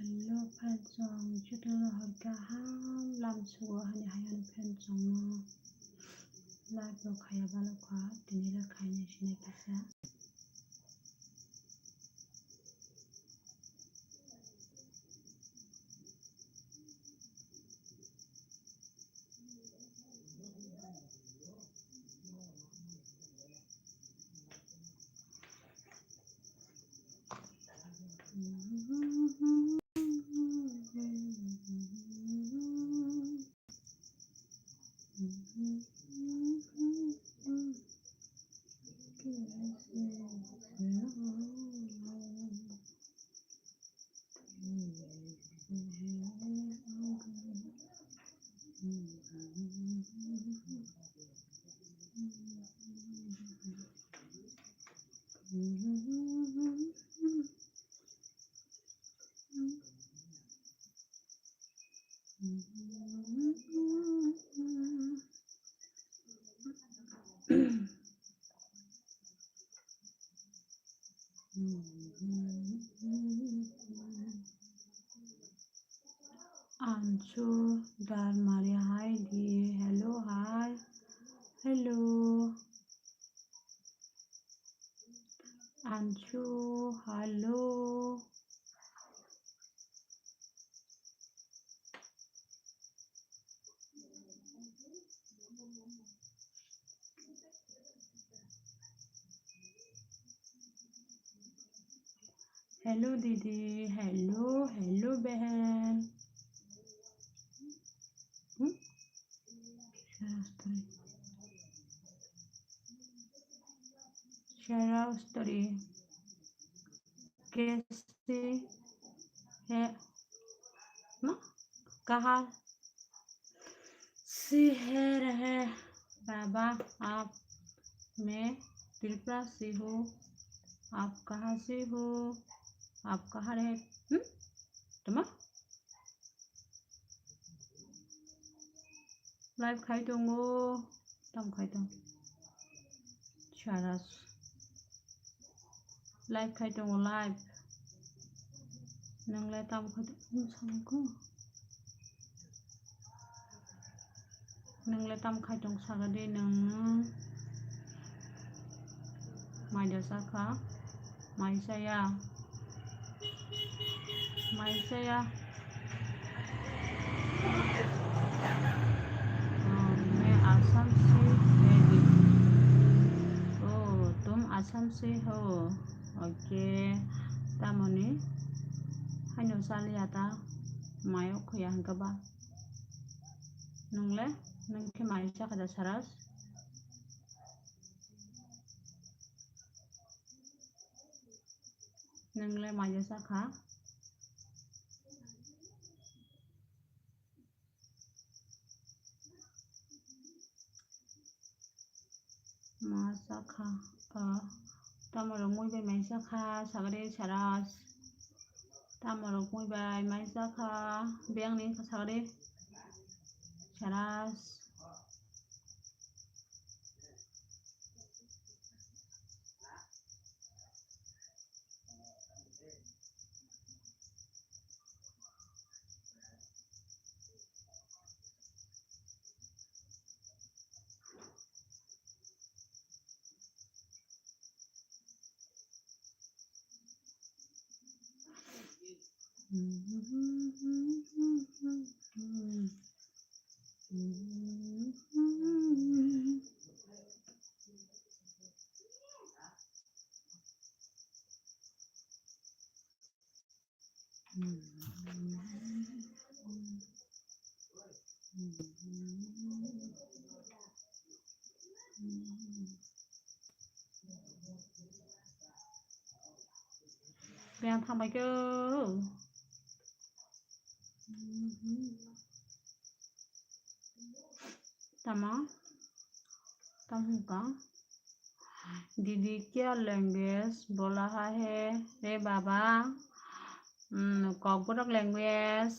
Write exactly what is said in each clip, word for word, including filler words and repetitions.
Hello friends, chwng jotono hor kaham lam sugo hani hayano friends chwngno. Live bo khaya balokha, tini le khaina sinai kisa. Ansu Darmari, hi di. Hello, hi. Hello. Ansu, hello. Hello didi, hello, hello behen. Hmm? Share story. Share story. कैसे है? मा? कहाँ से है रहे बाबा आप? मैं त्रिपुरा से हूँ। आप कहाँ से हो? आप कहाँ रहे? हम्म? तुम्हारा Live khai tongo, tam khai tong. Saras. Live khai tongo, live. Nwngle tam khai tong, hmm, samko. Nwngle tam khai tong, saga di nwng. Mai da sakha, mai chaya, mai chaya. Oh, मैं आसाम से है दीदी। Oh, तुम आसाम से हो। Okay, tamoni haino chaliya ta, mayo khoya hwnkhe ba. Nwngle, nwng khe mai chakha da Saras? Nwngle mai chakha? Ma chakha? Ah, tamo rok mui bai mai chakha, sagade Saras. Tamo rok mui bai mai chakha, beng ni sagade Saras. Beng thangbai khe. Tamo? Tamo hwnka? दीदी क्या लैंग्वेज बोला है रे बाबा? Hmm, Kokborok language,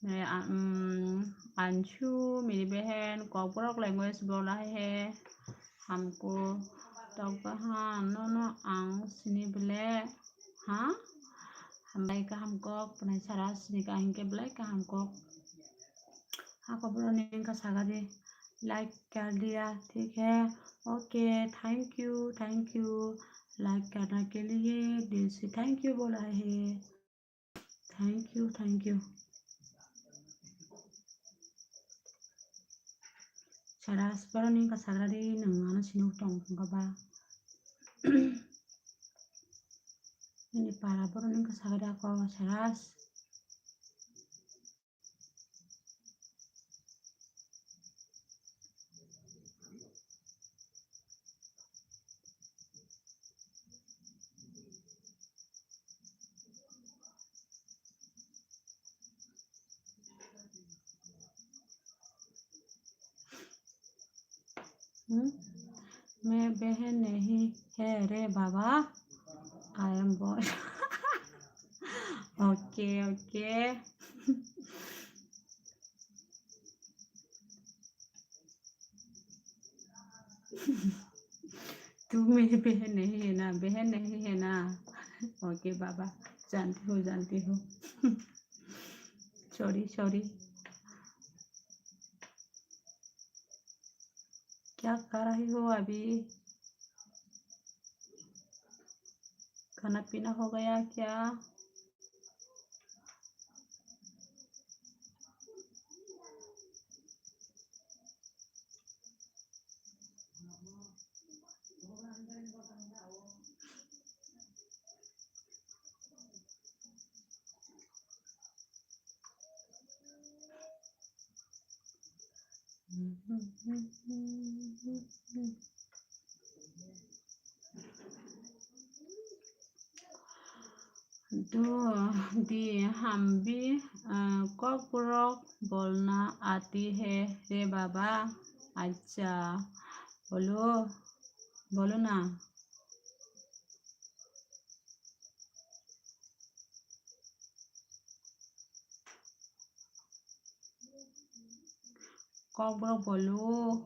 eh, a-, hmm, Anshu, मेरी बहन, Kokborok language बोला है हमको। Tokbahan, nono ang sini bele, ha? Belai kaham kok, pwnai Sarasni kaham khe belai kaham kok. Ako boroni wngkha sagadi, like kar diya, thik hai. Okay, thank you, thank you. Like karna ke liye dil se thank you bola hai. Thank you, thank you. Saras boroni wngkha sagadi, nwng ano sini tong wngkha ba. Nini para boroni wngkha sagadi ako Saras. Hmm? मैं बहन नहीं है रे बाबा, I am boy. Okay, okay. तू मेरी बहन नहीं है ना, बहन नहीं है ना। Okay बाबा, जानती हूँ, जानती हूँ। Sorry, sorry। क्या खा रही हो अभी? खाना पीना हो गया क्या? दो दी हम भी, अ, कॉकबोरक बोलना आती है रे बाबा। अच्छा, बोलो, बोलो ना। Kokborok bolo.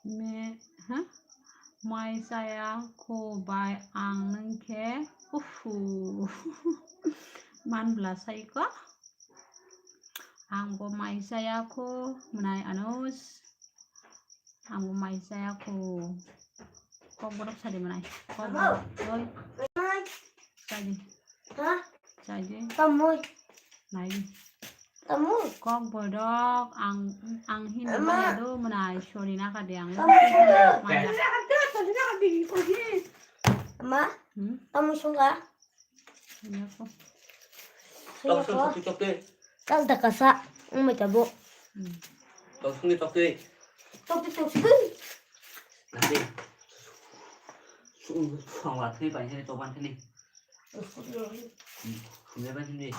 Me, ha? Mai chaya kho bai ang nung khe. Uhu. Man bwla sai ko. Ang bo mai chaya kho mwnai Anush. Ang bo mai chaya kho. Kokborok sadi mwnai. Kokborok. Oi. Sadi. Ha? Sadi. Tamoi. Nai. Tamoi. Kokborok ang, ang hin maya do mwnai sori na kade ang. Tamoi. Maya. Ama. Hmm? Tamoi sunga. Tok sung tok tok. Kal da kasa, umai tabo. Tok sung tok tok. Tok tok tok tok. Nanti. Sung sung wat ni pai ni toban ni. Sung ya pai ni.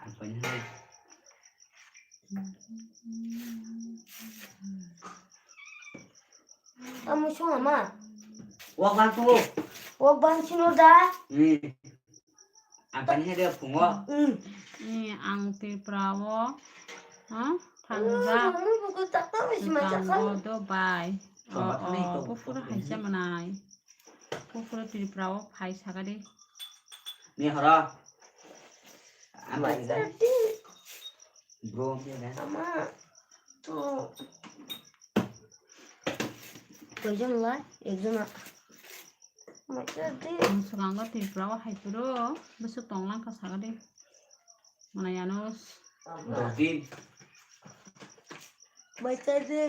Ang pai ni. Kamu sung ama? Wak ban tu. Wak ban sino da? Hmm. Ang pani hai dia pungo. Hmm. Ni ang Tripura o. Ha? Thangja. Kamu buku tak tahu sih macam kan? Dubai. Oh, oh, buku dah hai sama nai. Buku Tripura o phai sagade. Ni hara. Ama. Bro, ama. Ama. To. Koijon lai? Ekjon a. Ama. Ang swkango Tripura o hai phuru. Bwswk tong lang kha sagade. Mana yano. Dos din. Mai chai de.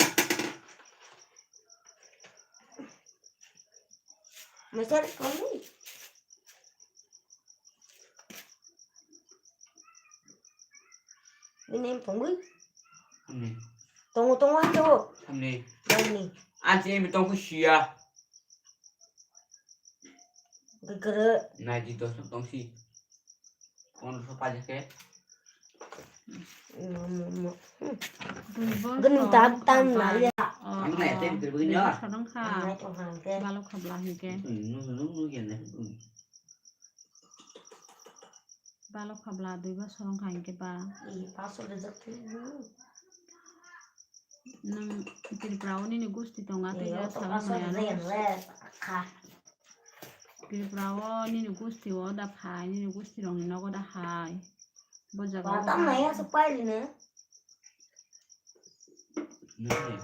Mai chai kami. Ini pungui. Ini. Tongo tongo aja. Ini. Ini. Ansi ini tongku sia. Gegere. Naidi dos tongsi. Pondroso paja khe. Gwnwi tak tan nai ya. Ang nai tem ter bini ya. Sorong kha. Ang nai tong kha hwnkhe. Balok kha bla hwnkhe. Nung nung nung ya nai. Balok kha bla dui bosor wng kha hinkhe ba. Nwng Tripura o nini gusti tongo, tei o salo maya no. Tripura o nini gusti o da phai, nini gusti rok ni nogo da hai. Bo jaga o Tam hai. Nai asuk pai rine. Nini.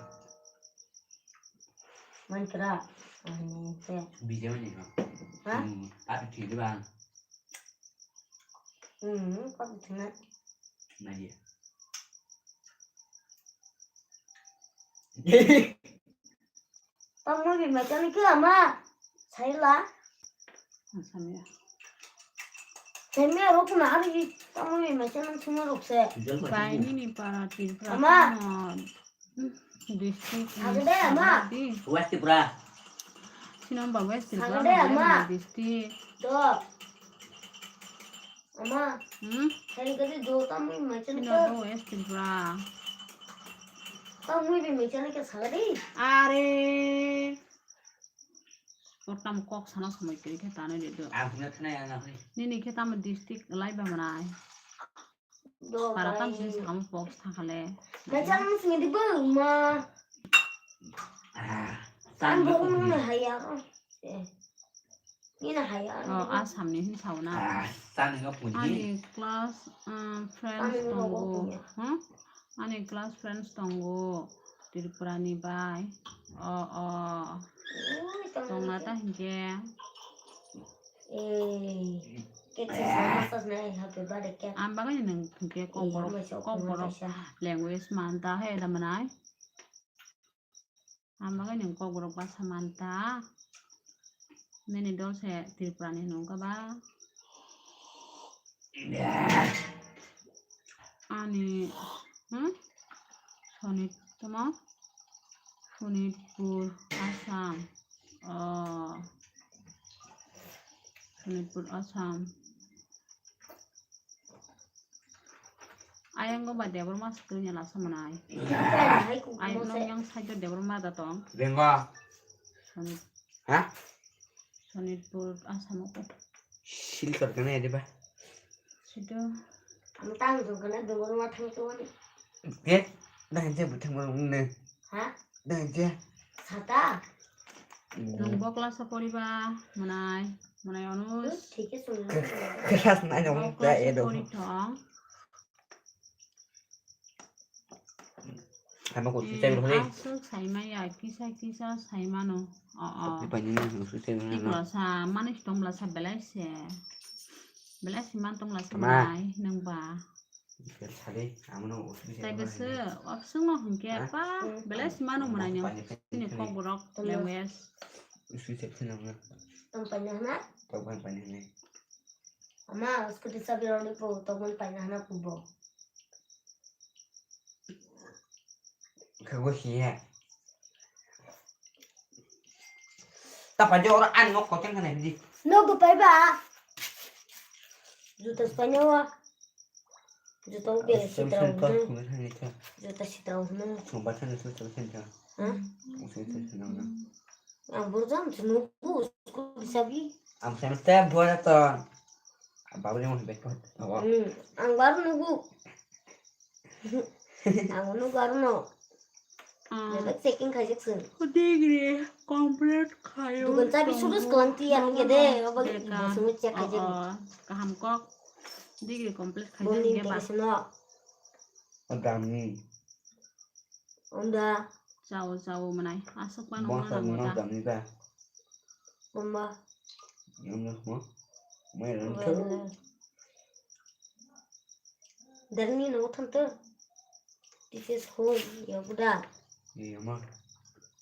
Mankra. Ani se. Bijai ni ha. Ha? Hmm, ati thidi ba. Hmm, kok thina. Nai. Tamo bi machani ke ama. Saila. Samya. Samya rok na ari tamo bi machani thuma rok se. Bai nini para Tripura Ama. Tamo. District. Agde ama. West Tripura. Sino ba West Tripura. Agde ama. District. Do. Ama. Hmm? Hari gadi do tamui machal Sino ka. Ba West Tripura. Tamui bi machal ka sagadi. Are. Kotam kok sana samai kiri khe tano de do. Ang huna thana ya na hoi. Nini khe tamo district lai ba manai. Do Para tam bai. Sini sakam box thangkale. Machal ang sini di bang ma. Ah, Ang tan borok ko. Nang haya. Eh. Nina haya. Oh, Assam ni hin sauna. Ah, tan ko pun Ani di. Class, um, friends Ani tongo. Rogo punya. Huh? Ani class friends tongo. Tripura ni bai. Oh, oh. Ui, tong Tongna ni ta ke. Hinke. Eh, cake sasa masas na happy birthday cake. Am bagani nang hinke Eh, kokborok, masuk kokborok kaisa. Language manta he da manai. Ang bagwi nwng kokborok basa manta. Nini dol se Tripura ni hinwi wngkha ba? Ani, hmm? Sonit, tamo? Sonitpur, Assam. Oh. Sonitpur, Assam. Ayang go ba Debbarma swkang ya lasa manai. Hai kuk Ayang mo nong se. Yang side Debbarma da tong. Bengo. Sonit. Ha? Sonitpur Assam ko. Silchar kana ya ba? Sido. Ang tang jong kana Debbarma thang to ni. Ke? Dah je butang mo ne. Ha? Dah je. Sata. Nung bokla sa poriba manai, manai onus. Thik he sung. Keras nai nong Bokla ta sa edo. Pori thong. Hama ko Eh, sisai bro ni. Aswk saimaya, kisa kisa saimano. O, o. Di pani na sisai bro ni. Tikla sa, manis tongla sa belai se. Belai se man tongla sa Ma. Manai, nung ba. Sari, amo no usui se Taibo bro se, ni. Aswk no hwnkhe Ha? Pa, belai se mano Mo mwnai nung. Pani pani Sini pani. Kokborok, Tama. Language. Usui se phina mo. Tong pani hana? Tong pani pani hana. Ama, scooty sabi roni po, tong pani pani hana po bo. Khago hiya. Ta pajo ora an nok kochen kana di. No go pai ba. Juta spanya wa. Juta u bela sitra u. Juta sitra u. Sumba sana sumba sana. Ha? Sumba sana. Ang burjam sunu ku scooty sabi. Ang sana te bora to. Babu ni mo bek ko. Hmm, ang baru nugu. Ang nugu baru no. Ah. Bebek checking khaijak sung. Degree complete khayo. Dugan chabi surus kelang tiyan gede, obo bosong check khaijak. Oh, oh. Kaham kok. Degree complete khaijak Boni geba. Tekesno. Adamni. Onda. Chao, chao, manai. Aswk pano Bongsa manai no mota. Damni ba. Bomba. Yamna mo. Mai ran Wala. Tharu. Darni no thanto. This is home, ya buda. Ni yama.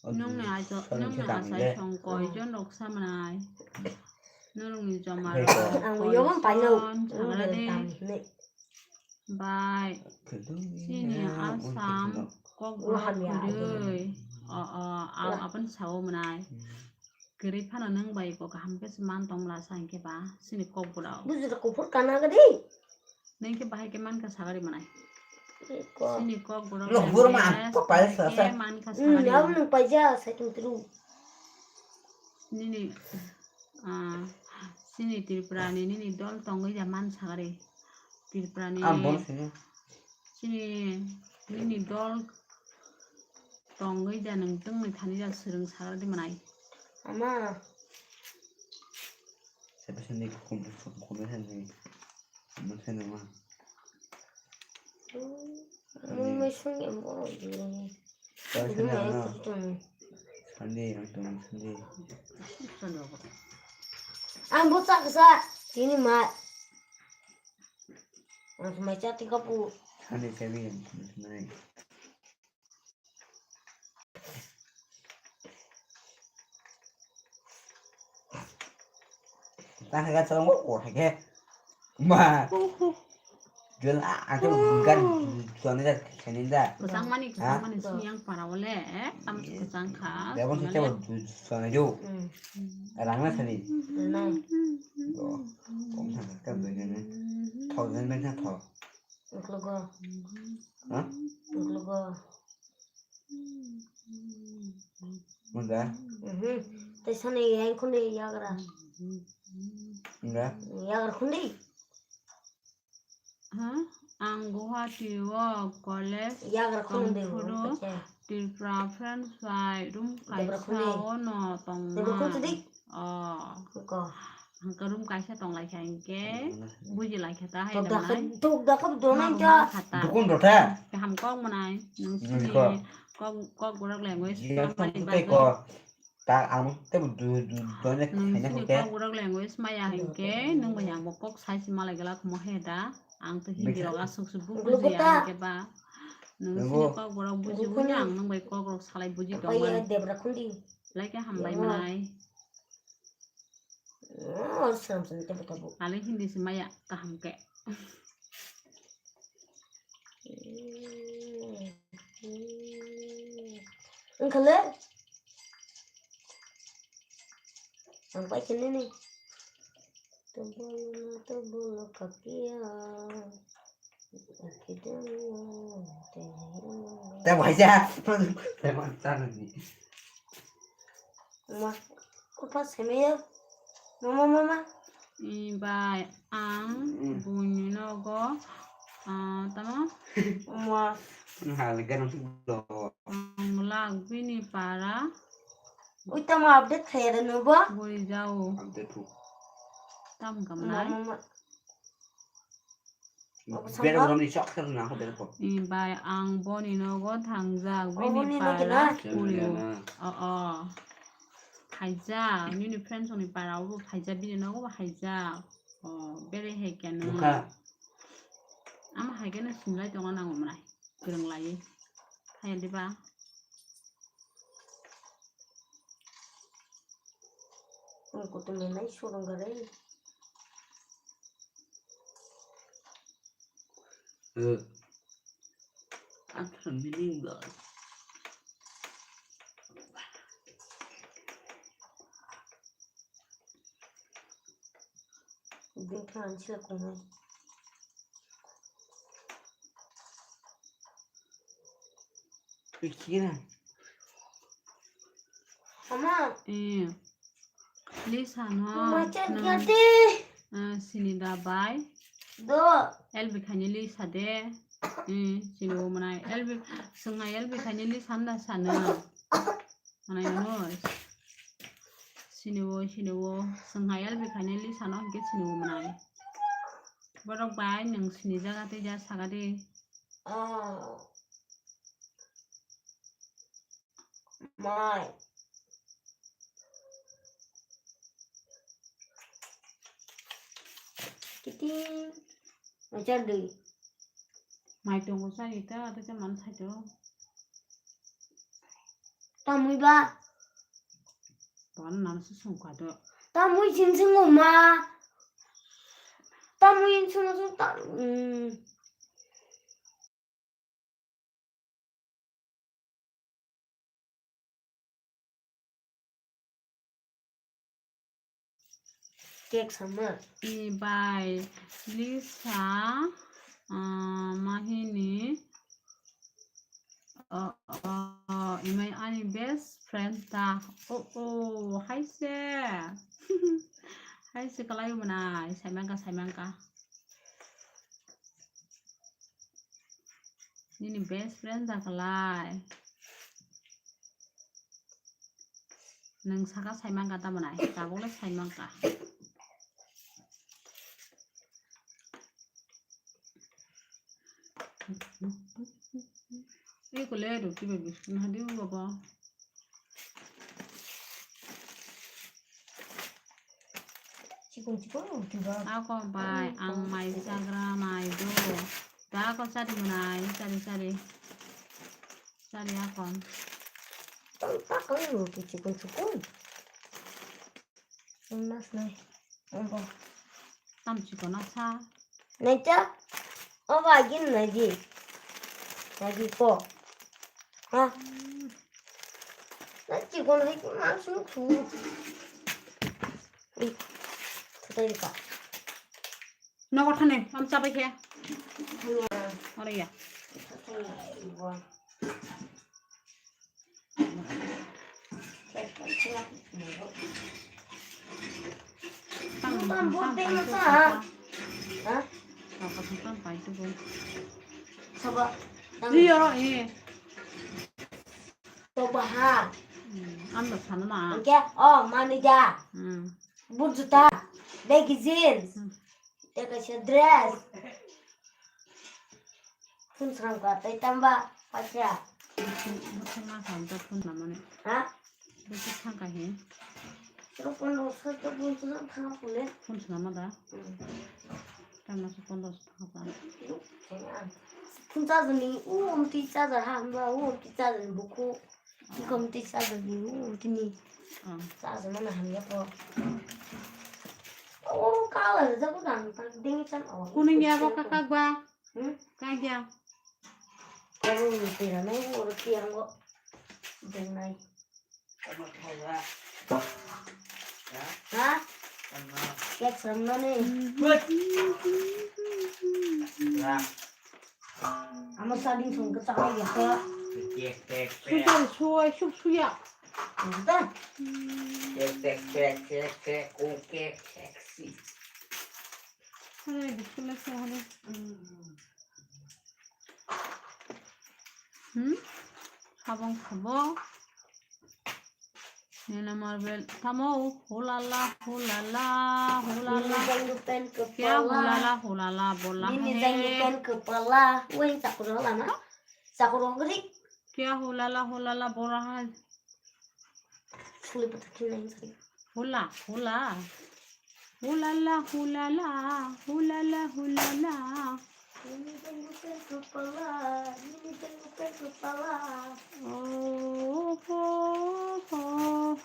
Nung ni ajo, Sani nung ni khe damni asai le. Song koi jon rok sa manai. Nung ni joma Hei rok ko. Ang koi yobam paino. Son, sagra de. Damni. Bai. Khwdwng Chini ya, Assam, on khwdwng. Kokborok Waham ya. Kwrwi. O, o, au Wah. Aboni sao mwnai. Hmm. Kwrwi phano nwng bai kok kaham khe se man tong mla sa hinkhe ba, chini kokborok. Bujra kuphur kana gadi. Nwng khe bahai khe man kha sagari mwnai. Iko. Chini kokborok Lo, buro ma, best ko paisa khe sa. Man kha Hmm, sagari abo mwnai. Nwng paija, second tru. Nini, ah, chini Tripura ni nini dol tongwi ya man sagari. Tripura ni Ang bon sini. Chini nini dol tongwi da nwng tongni thani da swrwng sagra di mwnai. Ama. Tapi sini kum kum sini kum sini ma. Mumai sungya borok ni. Tahu sini mana? Sandi, ang tong sandi. Ang bocah kesa sini ma. Ang mai chat tiga pu. Sandi seven, nine. Tang hai ga chwng o hai khe. Ma. Jol a, a khe gan chwng da khaini da. Kwchang mani, kwchang mani sini yang para wale, eh, tam kwchang kha. Bebon se chwng da jo. Rang na sani. Nai. Kom sa ka do ne. Thok jen ben sa thok. Uklogo. Ha? Uklogo. Munda? Mhm. Tei sani yang khuni yagra. Munda? Yagra khuni. Ha? Ang Guwahati o college yagra khuni tongphuru. Tripura friends bai room kaisa o no tongma. Debra khuni. Oh. Ko. Hwnkhe room kaisa tong lai kha hinkhe buji lai kha ta hai. Tok da kha, tok da kha, dona kha. Dukun rota. Kaham kok mwnai. Nung sini kok, kok borok language. Jiya tong tei kok. Ta ang tei bu du, du, dona khaina kok. Nung sini kok borok language maya hinkhe nung bai ang bo kok sai si malai gala khumo he da. Ang to Hindi rok asuk suk bu buji hinkhe ba. Nung sini kok borok buji buji ang nung bai kok rok salai buji tong mani. Debra khundi. Lai khe hambai mwnai. Oh, seram seram tebo tebo. Ale Hindi se maya kaham ke. Engkale. Ang pai kene ni. Tebol, tebol kakia. Tebo hai ja. Tebo sana ni. Ma, kupa semiya. Mama, mama. Ni bai ang buini nogo, ah, tamo? Ma. Hal ganang sik do. Ang lak bini para. Ui, tamo update khaya da nubo? Buri jao. Update hu. Tam kam nai. Mama. Bera borok ni chok khe rwna kho bera kho. Ni bai ang boni nogo thangjak, bini para kurio. O, o. Phaijak, nini friends ni para o bo phaijak, bini nogo bo phaijak. O, bere hai khe no. Ama hai khe no singlai tongna nango mwnai. Kwrwng lai. Hai diba? Ang kutung nai surung gare. Eh, ang thang bini ba. Bini thang sila kungai. Kira. Ama. Eh. Lisa no. Mama, chan no. Kya de? Ah, sini da bai. Do. L B khaini Lisa de. Eh, sini o manai. L B, swngnai L B khaini Lisa da sana. Manai no. Sini o, sini o. Swngnai L B khaini Lisa no hingke sini o manai. Borok bai nwng sini jaga tei ja saka de. Oh. Mai. Kiting. Mai char dui. Mai tongo chari ta, ta cha man sai to. Tamui ba. Ban nam su sung ka do. Tamui jin sung ma. Tamui jin sung sung ta. Hmm. Cake sama. Ni bai Lisa, ah, mahini, oh, oh, imai ani best friend ta. Oh, oh, hai se. Hai se kalai manai, saimangka, saimangka. Nini best friend da kalai. Nwng saka saimangka tamo nai, tabuk le saimangka. Eh, roti bai biscuit no hadi ulo bo. Chikon chikon roti ba. Ako bai, ang mai chagra nai do. Da ako chari manai, chari, chari. Chari ako. Tang takang roti chikon chikon. Ang nas nai. Ang bo. Tam chikon asa. Nai cha. O ba gin nai di. Nai di ko. Ha. Nai chikon hai ko mas nuk su. Ui. Thatai ka. Nogo thani, am chabai khe. Ore ya. Tang, tang, tang, tang, tang, tang. Ha? Tang, tang, tang, tang, tang. Saba. Iya, iya. Tobaha. Hmm, ang no sana na. Oke, oh, mami da. Hmm. Burjuta. Begi jeans. Hmm. Teka siya dress. Phun sangka, tai tamba, pasya. Bukan makan, tak phun namanya. Ha? Bukan sangka he. Pero phun lo sa to phun sangka phun le. Phun sama da. Hmm. Tama sa phun lo sa phun. Phun sa ni, u, um, ti sa da ha, ma, u, um, ti sa da ni buku. Iko mti charger di, u, tini. Ah. Charger mana hamya po. O, kala da ko dan, ta ding chan o. Kuning ya bo kakak ba? Hmm? Kagya. Ko ni tira nai, o, tiang o. Ding nai. Ha? Kek sam na ni. Amo sading song ke chakla ya ko. Tek, tek, tek. Sujar suai, suk suya. Ada. Tek, tek, tek, tek, tek. Oke, seksi. Hai, bismillah, sahale. Hmm? Habang, habang. Nina Marvel, tamo, hulala, hulala, hulala. Nini jangdu pen kepala. Kya hulala, hulala, bola hai. Nini jangdu pen kepala. Wah, ini cakur lama. Cakur grik. Kya hulala, hulala, bola hai. Suli patakhin lain sari. Hula, hula. Hulala, hulala, hulala, hulala. Nini tengku tengku pala, nini tengku tengku pala. Oh, oh, oh.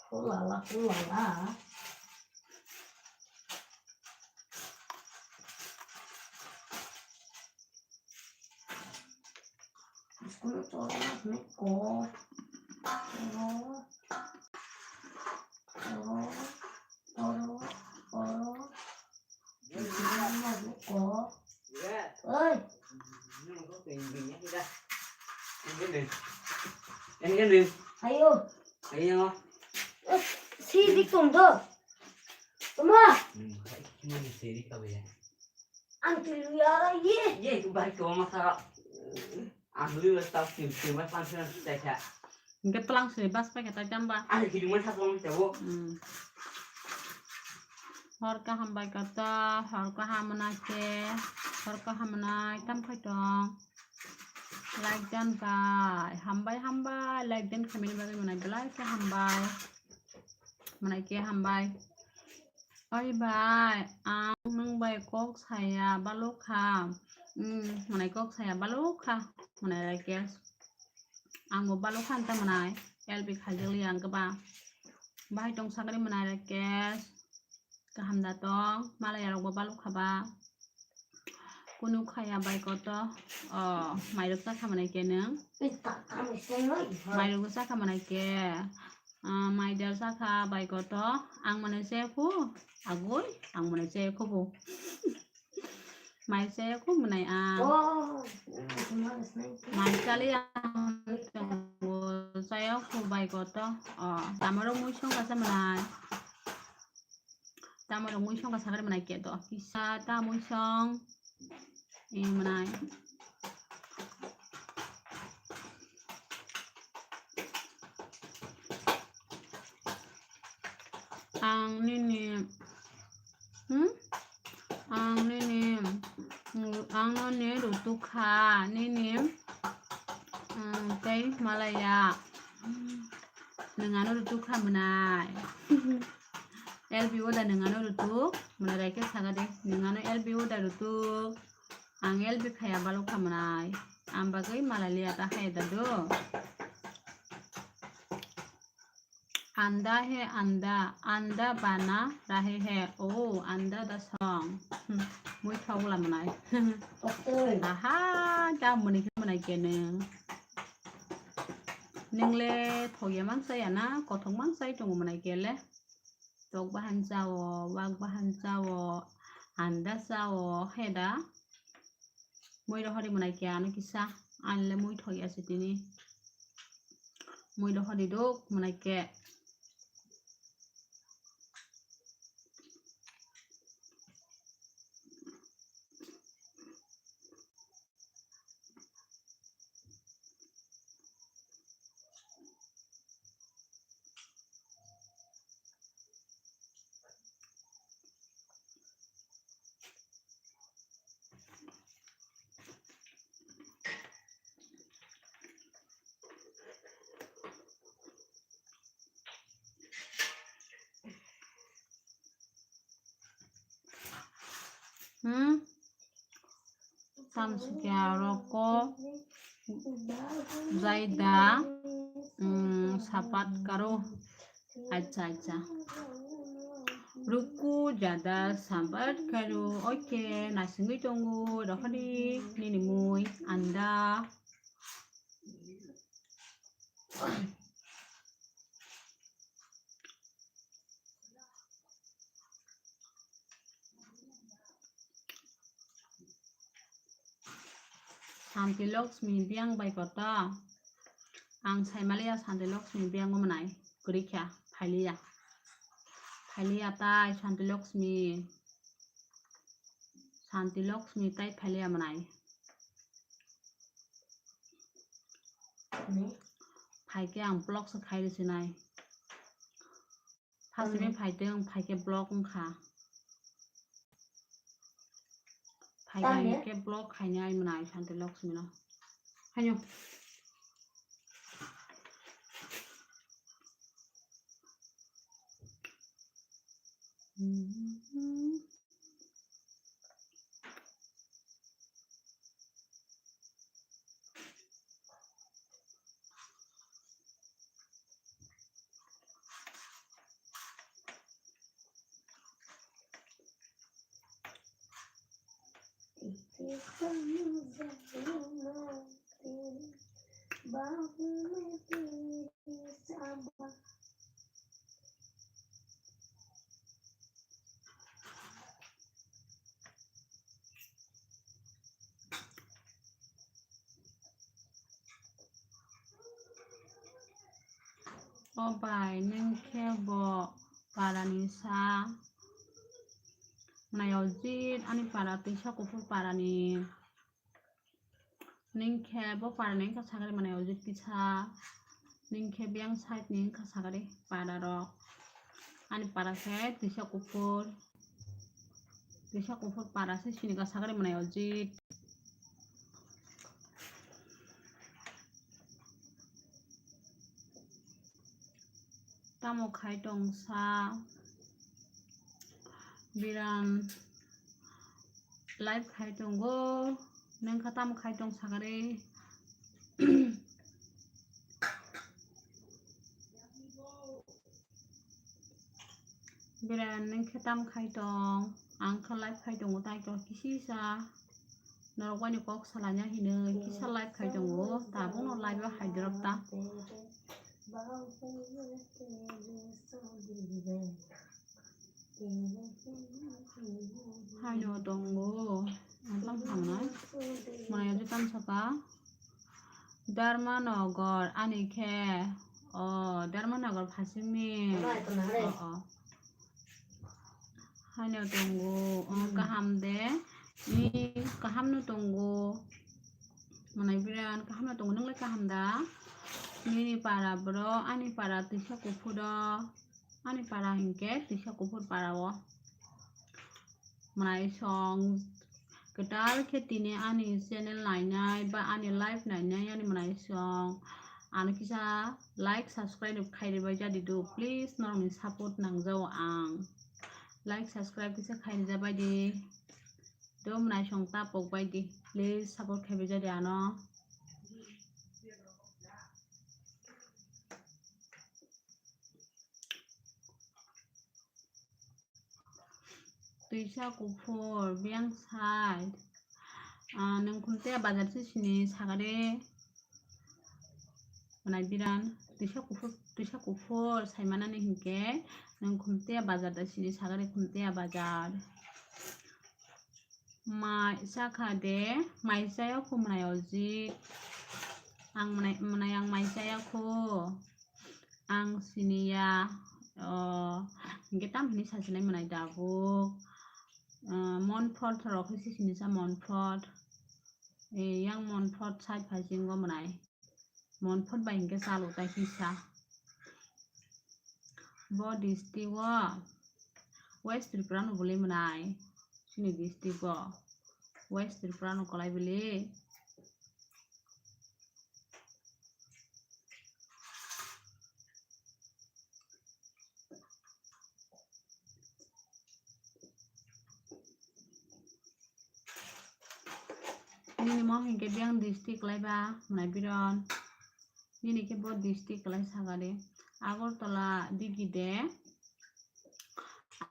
Hulala, hulala. School chora hwnwi kok. Oro, oro, oro, oro. Mama hwnwi kok. Oi. Ayo. Ayo. Eh, si dik tong do. Toma. Ang tilu ya ye. Ye, tu bai ko ma sa. Ang lu ta tin tin ma pan sa sa sa. Hingke tlang sini bas pai kata jamba. Ang tilu ma sa tong sa bo. Hmm. Hor kaham bai kata, hor kaham manai ke, hor kaham manai tam khai tong. Like dan bai, hambai, hambai, like dan khamini bagwi manai belai ke hambai. Manai ke hambai. Oi bai, ang nwng bai kok saya balok kha. Hmm, manai kok saya balok kha. Manai Rakesh. Ang bo balok kha ta manai. L P khaijak li ang keba. Bahai tong sakni manai Rakesh. Kaham da tong. Malai rok bo balok kha ba. Kunu khaya bai koto, o, mairok chakha manai ke nwng? Mairok chakha manai ke, ah, maidal chakha bai koto, ang manai se khu, agoi, ang manai se khu bo. Mai se khu manai ang. Mai chali ang tongo, saya khu bai koto, o, tamarok mui song kasa manai. Tamo rok mui song ka sakari manai ke to. Kisa ta mui song. E manai. Ang nini. Hmm? Ang nini. Ang nini rutu Kha nini, mm, tei malaya, mm, nwng ano rutuk kha mwnai. L B o da nwng ano rutuk mwnai, rai khe saka de, nwng ano L B o da rutuk. Ang L B khaya balok kha mwnai. Ang bagwi malaliya ta hai da do. Anda he anda, anda bana rahe he. Oh, anda da song. Hmm, mui thok la mwnai. Aha, ta mwnai khe mwnai kene. Nwngle thok ya mang chaya na, kothok mang chai tongo mwnai kele. Tok bahan chao, wak bahan chao, anda chao, he da. Mui rohori mwnai khe ano kisa, anle mui thok ya se tini. Mui rohori duk mwnai khe. Hmm? Samsukya roko jaida, hmm, sapat karo. Acha, acha. Ruku jada sapat karo. Oke, nasingwi tongo. Rohori nini mui anda. Santi Lakshmi biyang bai kota. Ang saimaliya Santi Lakshmi biyang o mwnai. Kwrwi kha, phailiya. Phailiya tai Santi Lakshmi. Santi Lakshmi tai phailiya mwnai. Phaikhe ang vlog se khai rwsinai. Phasini phaitwng, phaikhe vlog wngkha. Phaikhe block khainai mwnai Santi Lakshmi no. Haino. O bai, nwng khe bo parani sa mwnai Ojit, ani para twisa kuphur parani. Nwng khe bo parani wngkha sakari mwnai Ojit kisa. Nwng khe biyang side ni wngkha sakari para rok. Ani para khe twisa kuphur. Twisa kuphur para se sini ka sakari mwnai Ojit. Tamo khai tong sa Biran live khai tongo. Nwng kha tamo khai tong sakari. Biran nwng khe tam khai tong? Ang kha live khai tongo, tai to kisi sa norok bai ni kok salanya hinwi kisa live khai tongo, tabuk no live o hai drop ta. Haino tongo, ang tam thangnai. Maya je tam saka. Dharmanagar ani khe, o, Dharmanagar phasingni. O, o. Haino tongo, o, kaham de. Ni kaham no tongo. Mwnai Biran kaham no tongo, nwngle kaham da? Nini para bro, ani para twisa kuphur o. Ani para hinkhe twisa kuphur para o. Mwnai song Total khe tini ani channel nainai ba ani live nainai ani mwnaisong ano kisa like, subscribe khai ribai jadi do. Please, norokni support nangjao ang. Like, subscribe kisa khai rijabai di. Do mwnaisong tapok bai di. Please, support khaibai jadi ano. Twisa kuphur, biyang side. Ah, nwng khumte bazar se sini sagade. Manai biran, twisa kuphur, twisa kuphur saimanani hinkhe, nwng khumte bazar da sini sagade khumte bazar. Mai sakha de, mai chaya kho mwnai ojik. Ang mwnai, mwnai ang mai chaya kho. Ang siniya, o, hinkhe tam hini sasinai mwnai tabuk. O, Monfort rok khe se sinisa Monfort. E, yang Monfort side phai singo mwnai. Monfort bai hinkhe chalo ta kisa. Bo district o West Tripura no bwlwi mwnai. Chini district o West Tripura no kwlai bwlwi. Nini mo hinkhe biyang district kwlai ba mwnai biron. Nini khe bo district kwlai sagade. Agartala digi de.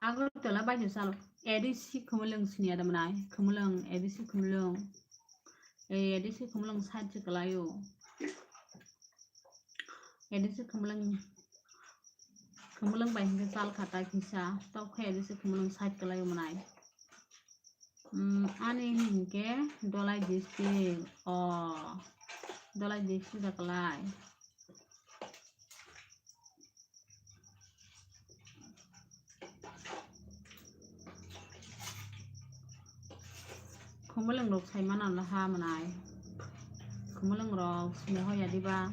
Agartala bai se chalo. A D C Khumulwng siniya da mwnai. Khumulwng, A D C Khumulwng. Ei, A D C Khumulwng side se kwlaio. A D C Khumulwng, Khumulwng bai hinkhe chal kha ta kisa. Tok khe A D C Khumulwng side kwlaio mwnai. Hmm, ani hinkhe Dholai district. O, Dholai district da kwlai. Khumulwng rok saimano laha mwnai. Khumulwng rok sini hoya diba.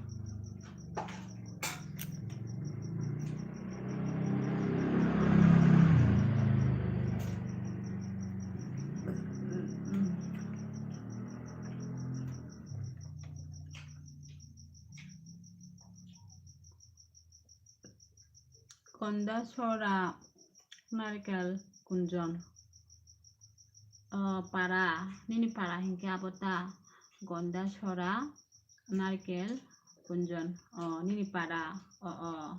Gondasora Narikel Kunjon. O, para, nini para hinkhe abo ta Gondasora Narikel Kunjon. O, nini para, o, o.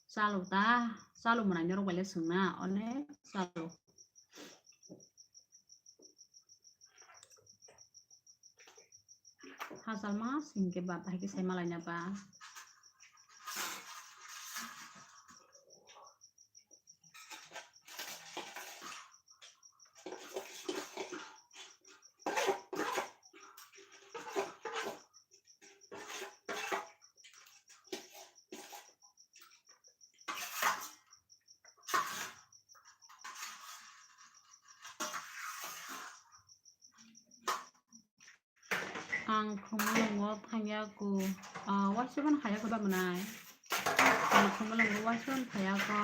Chalo ta, chalo mwnai norok bai le swngna, onek chalo. Hachal mas hinkhe ba bahai khe sai malaina ba. Ang Khumulwngo phaiya ko. Ah, waisa phano phaiya ko ba mwnai? Ang Khumulwngo waisa phano phaiya ko.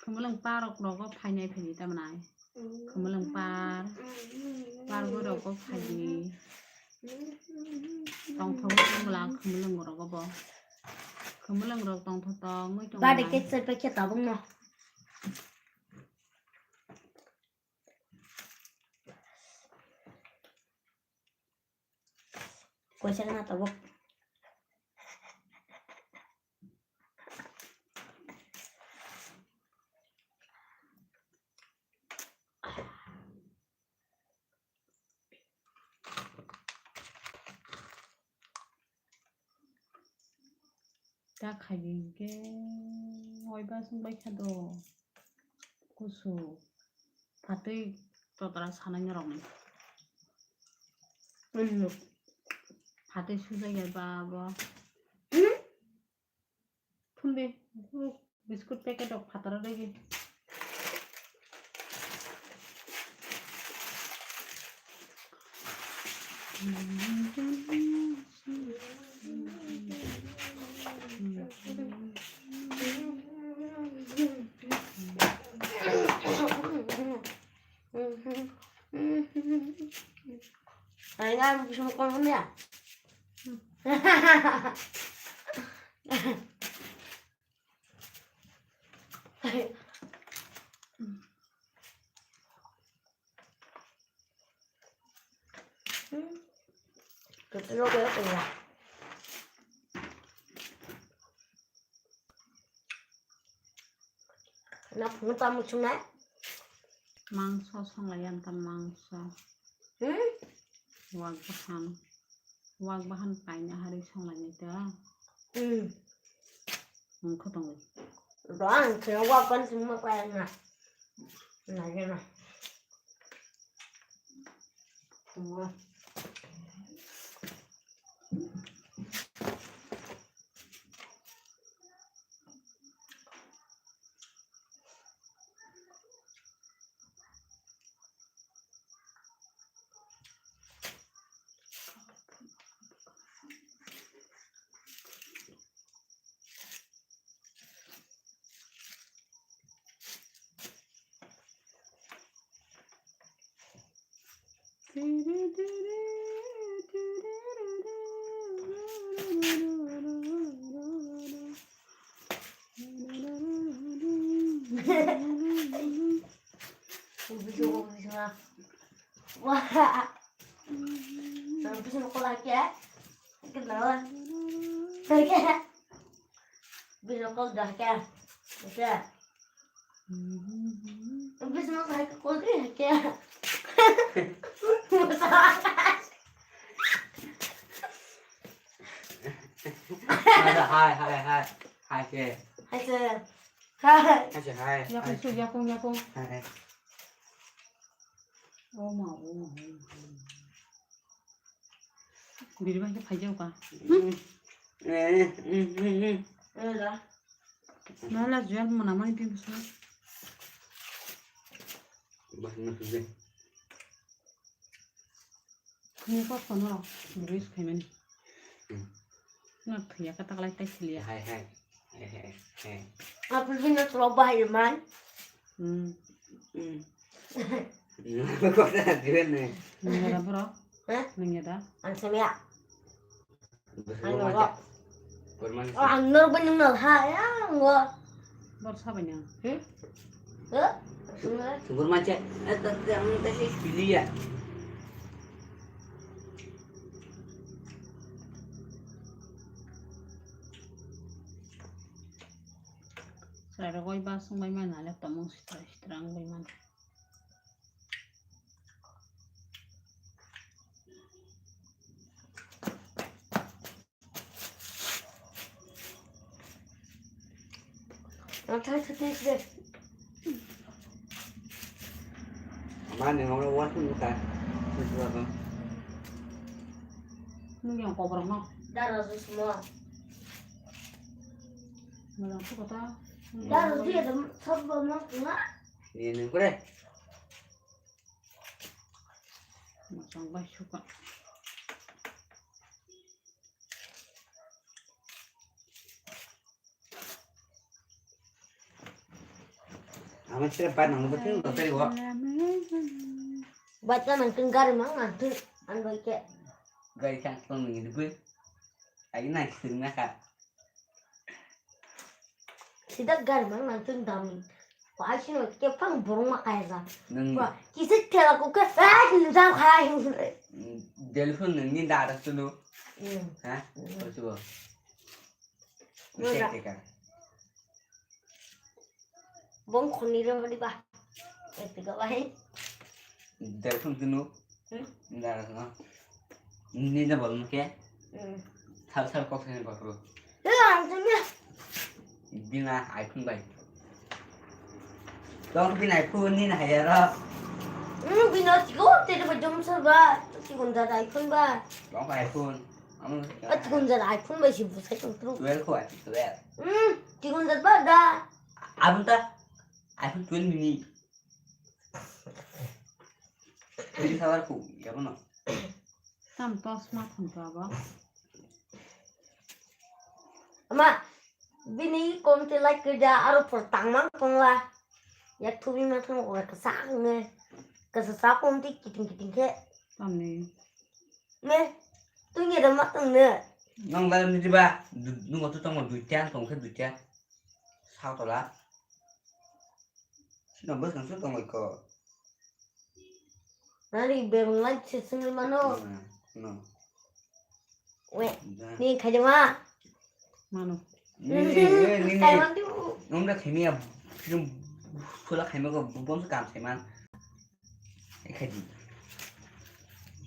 Khumulwng parok rogo phainai phini ta mwnai? Khumulwng par, par bo rogo phaidi. Tongthok wngla Khumulwng rogo bo. Khumulwng rok tongthok tongwi tongo. Bade kechai paikhe tabukno. Koisa gana tabuk. Ta khaidi hinkhe oi ba swngbai kha do kusu phatwi totra sanai norokni. Phatwi sujak ya ba bo. Thumdi, biscuit packet rok phataro regi. Ay, nga, gusto mo kung ano yan? Hmm. Gusto mo kaya kaya. Na phunuk tamo chungnai? Mangso songlai ang ta mangso. Hmm? Wak bahan. Wak bahan paina hari songlai nai ta. Hmm. Ang khotong. Ro ang khe wak bahan chungma paina. Na gena. Tua. Wah. Bisa kau lagi ya? Kenal. Bisa kau dah ya? Bisa. Bisa kau lagi ya? Hai, hai, hai. Hai, sir. Hai, sir. Hai. Hai, sir, hai. Yakung, hai. Sir, yakung, yakung. Hai. Oh, ma, oh, ma, oh, ma. Biri bai khe phai jao ka. Hmm. Eh, hmm, hmm, hmm. Eh, da. Na la jual mo na mani tin sa. Bah, na suje. Ni ko kono. Biri khai mani. Hmm. Na thia ka taklai tai sili. Hai, hai. Hai, hai, hai. Apa sih nak coba bahaya man? Hmm. Hmm. Kok tak ada nih? Nang ada bro? Hah? Nang ada? Ang semia. Ang noro. Kurman. Oh, ang noro ba nang noro ha ya ngo. Bor sa ba nang? Hmm? Huh? Ang semia. Kurman cek. Eh, tak tak ang tak sih pilih ya. Chwrairok bai bus wng bai mano, le tongmung sitra sitra wng bai mano. Mani hwnwi uansukha. Nung yang koborok no. Daro jusmo. Mojang suka ta. Daro dia dum sabbo mo nga. Ni nung kore. Mojang bai suka. Ama sira bat nang betul betul wo. Bat ka nang tun gari mang nang tun an bai ke. Gari chang tong ni dugui. Ai nang sing na ka. Sida gari mang nang tun dami. Ko ai sino ke phang borong ma kaya za. Nang. Ko kisi thela ko ke ai ni za khai. Delphun nang ni da da sunu. Hmm. Ha? Hmm. Ko chuo. Nang da. Tek tek ka. Bong khoni ro di ba. Etika ba he. Delphun kunu. Hmm? Nda na. Ni na bol ke. Hmm. Thal thal kok thani bakro. Bina iPhone bai. Tong bina iPhone ni na hayara. Hmm, bina tiko te ba jom sa ba. Tikon da iPhone ba. Tong iPhone. Amo. Tikon da iPhone bai si busai tong tru. Twelve ko iPhone twelve. Hmm, tikon da ba da. Abang ta iPhone twelve mini. Ini sabar ku, ya mana? Tam tos ma thon to abo. Ama, bini kom te like kerja aro por tangmang kongla. Yak thubi ma thon ko kasa nge. Kasa sa kom te kiting kiting ke. Tamni. Ne, tungni da ma tungni. Nong da ni ba, nungo tu tongo duita, tong khe duita. Sao tola. Sino bwskang su tongo ko. Nari bebang lai se sungri mano. No. We, ni khaijama. Mano. Ni, ni, ni, ni. Kaiwan tu. Nong da khimi ya, sula khaima ko bom kam saiman. Khaidi.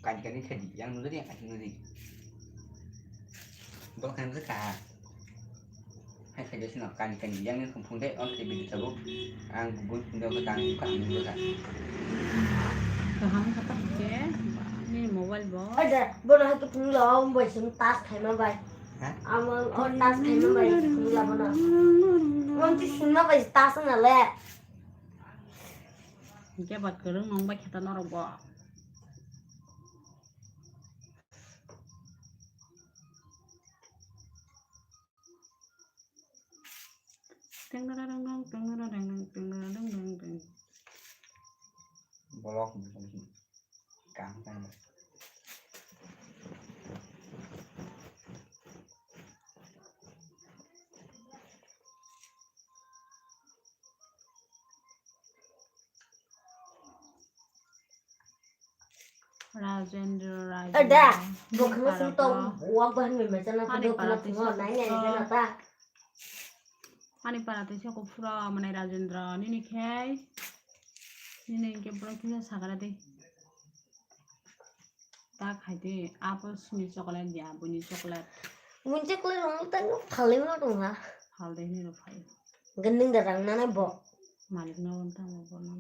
Kani kani khaidi. Yang nuri yang kani nuri. Bol kani nuri ka. Hai khaidi sino kani kani yang ni kumpung de on khaidi bidi sabu. Ang bubun kundo ko tang ka nuri ka. Kaham kata ke ni mobile bo. Ada, bono hatu punglo, boy sum tas khaima bai. Ha? Amang on tas khaima bai, pungla bono. Mon ti sima bai tas na le. Hingke ba kwrwng nong bai khe ta norok bo. Teng dara dang dang, teng dara dang dang, teng dara dang dang dang. Bolok ni kang kang. Rajendra, Rajendra. Ada, bukan sing tong, wak bahan memecana. Ani para tisa nai nai jana ta. Ani para tisa ko pura manai Rajendra, nini khai. Nini ke pura kisa sakara de. Ta khai de, apo sini chocolate dia, buni chocolate. Buni chocolate rong ta no phale ma rong ha. Phal de ni ro phai. Gending da rang nana bo. Malik na won ta mo bo na.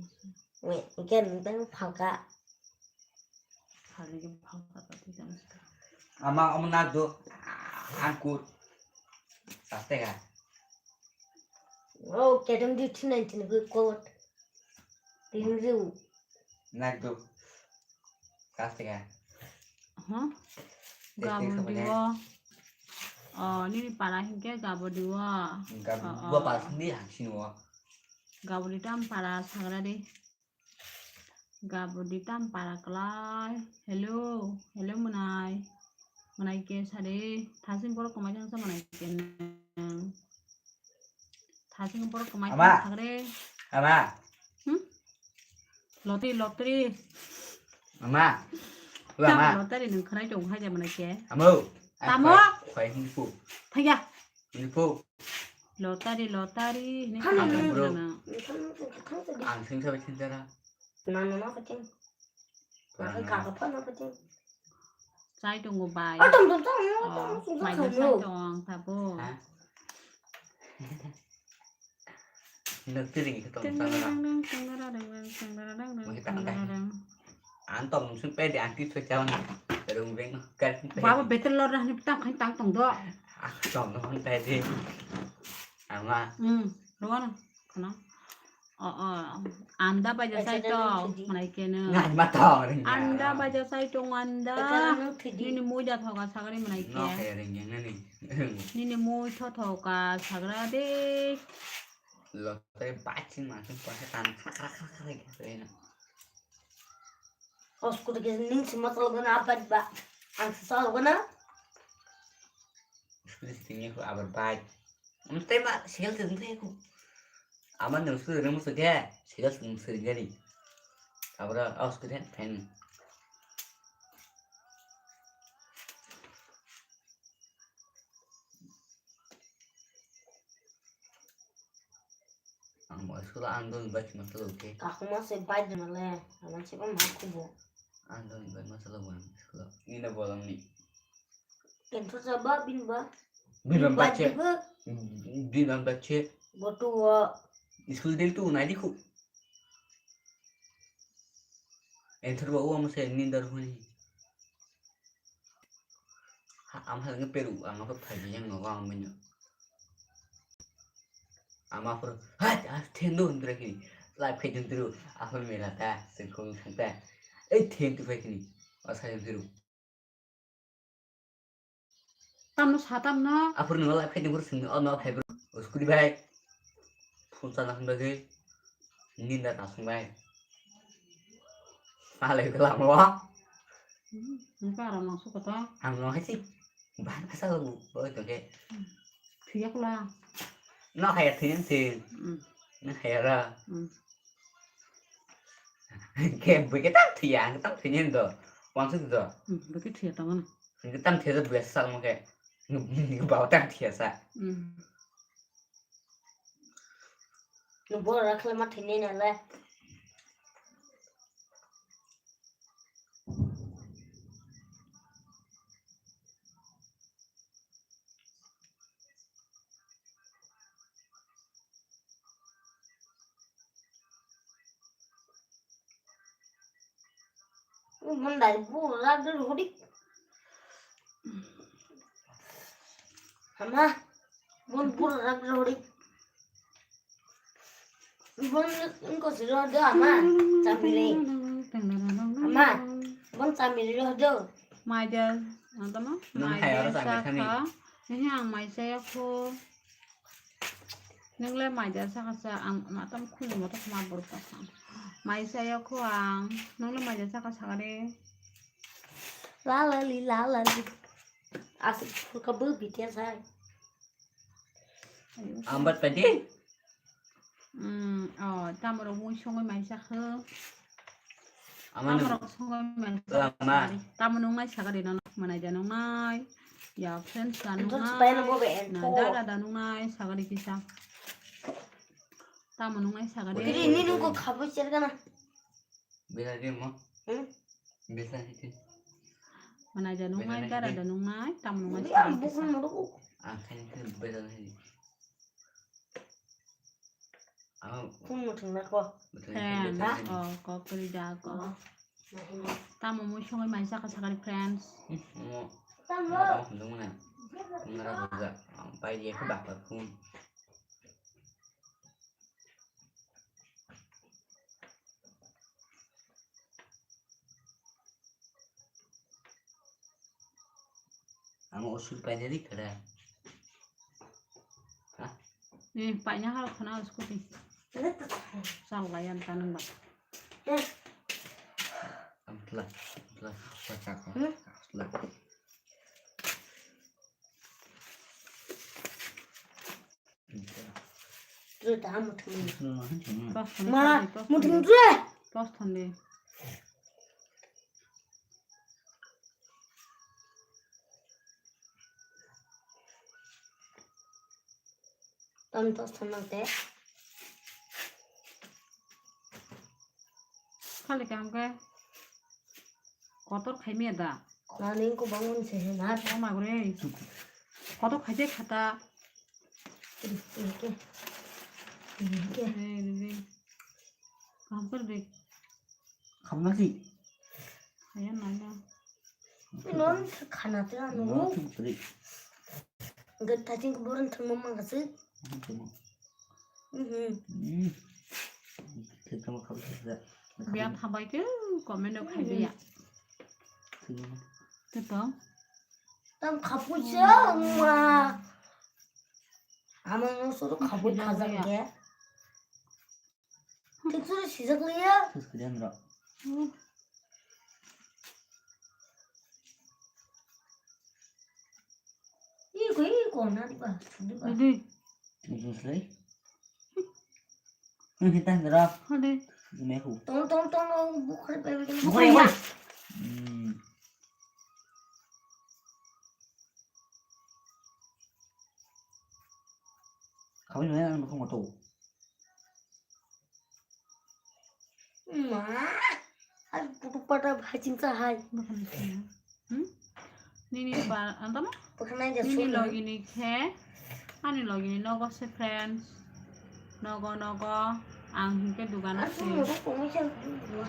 Weh, ikan tang phalka. Phalni ke phalka ta twi tang. Ama omo nak do. Angkut. Saste ga. Oh, kedam di thinai thinai koi kot. Tin riu. Nak do. Saste ga. Huh? Gabo diwa. Oh, nini para hingke gabo diwa. Gabo diwa para sini hangsini wo. Gabo di tam para sagra di. Gabodi tam para klai. Hello, hello mwnai. Mwnai ke sade. Thasing borok kwmai jang sa mwnai ke nang. Thasing borok kwmai jang sagre. Ama. Hmm? Lotri, lotri. Ama. Tam lotri nung khanai tong hai ja mwnai ke. Amo. Tamo. Khoi hin pu. Thaya. Hin pu. Lotari, lotari, hini khamani bro. Ang sing sabai sing jara. Nana ma kucing. Aku kaka pa ma kucing. Sai tunggu bai. Atam tam tam. Mai sai tong tabo. Nukti ring itu tong tong. Mungkin tak ada. Antong nung sun pede anti so jawan rung beng kar pede. Baba betel lor dah ni tang khan tang tong do. Antong nung pede. Ama. Hmm, ruan kana. Oh, oh. Anda baja sai to, mana ikena. Ngai ma to ring. Anda baja sai to anda. Nini muja thoka sagari mana ikena. No kaya ring yang nani. Nini muja thoka sagara de. Lo tare bachin ma sun pasa tan khakra khakra khakra. Os kuda ke ning sima talo gana apat ba. Ang sal gana. Scooty sitting ni abar bike. Am tema cycle sitting ni ku. Aman nang scooty nang musuh ke cycle sitting sering gari. Abra os kuda fan. Ang bo school ang dong bai ma talo ke. Kakuma se bai de male, aman se ba ma kubo. Ang dong bai ma talo wan school. Ni na bolang ni. Kento sa ba bin ba. Bin ba bache. Bin ba bache. Botu wa. School del tu nai di ku. Enthar ba uwa masa nindar huni. Am hal nge peru, ang apa phaji yang nge wang menyo. Ama pur, hai, ah, thendu hundra kini. Lai phaji hundru, apa mela ta, sengkong sangta. Ei thendu phai kini. Asa yang peru. Tamno satam no. Apur nungo lai phai nungo sing o no phai bro. Uskuri bai. Phone sana hwn bagwi. Ninda ta sung bai. Malai ko lamo. Hmm, nokha aram nang suko to. Ang no hai si. Ban asa ko boi to ke. Hmm. Thuya kula. No hai thuya si. Hmm. No hai ra. Hmm. Ke bui ke tam thuya, ang tam thuya ni do. Wang su do. Hmm, bui ke thuya tong na. Ke tam thuya do bui sa mo ke. Bau tam thuya sa. Hmm. Nung bora khlai ma thwinai nang le. Mandai bura dur hodik. Ama, bon bura dur hodik. Bon ko siro do ama, chamile. Ama, bon chamile do. Maidel, antama? Nang hai oro chamile saka. Ini ang mai saya ko. Nung le mai da saka sa, ang ma tam khuli mo to khma bor ka sa. Mai sa ya ko ang, nung le mai da saka saka de. La la li, la la li. Asik ka bu B T S hai. Ambat padi? Hmm, oh, tamro mui songoi mai sa kho. Amano. Amrok songoi mai lama. Tamo nungnai sagari no manai da nungnai. Ya friends da nungnai. Entonces, vaya, no mueve el. Na, da, da, da nungnai sagari kisa. Tamo nungnai sagari. Kiri ini nungko khabo chergana. Bisa di mo. Hmm? Bisa di. Manai da nungnai, bisa da, di. Da nungnai, tamo nungnai sagari kisa. Ini ang bukan mau. Ang kan itu bisa di. Phone muthung na ko. Muthung na ko. Friends, oh, kok kwrwi da ko. Oh. Tamo mui songwi mai saka sakani friends. Hmm, mo. Tamo. Mo tamo khum jong mane. Ngra buja. Pai je ko bak bak phone. Ang osul painani kara. Ha? Eh, paina hal khana scooty. Sal layan tanang ba. Ang tla, tla, tla, tla, tla. Tla. Tla, tla, muthung. Ma, muthung tla. Tos thon de. Tamo tos thon nang te. Khali kam ke kotor khai miya da. Nani ko bangun se he na. Oh my god. Kotor khai de khata. Ini ke. Ini ke. Eh, ini. Kam kar de. Khamna si. Ayan nai da. Non khana te anu. Non thum tri. Gat thajing ko boran thum mang kasi. Mhm. Hmm. Thum khab sa. Biya thabai ke comment no khai biya. Thum. Te to. Tam khapu cha ma. Ama no suru khapu khaja ke. Thik suri sijak liya. Sus kalian ro. Ih, kau ini kau nanti bah, nanti bah. Adi. Sus lagi. Ini kita ngerap. Adi. Ini aku. Tong, tong, tong, tong, bukhari bebe. Bukhari, bukhari. Hmm. Kau ini mana bukan motor? Ma, hai putu pata bhajing sa hai. Bukan itu ya. Hmm? Nini pa, antama? Bukan aja nini solo. Logi ni khe, ani logi ni nogo se friends. Nogo, nogo, ang hinkhe dugan ase. Aku mau kau macam tu.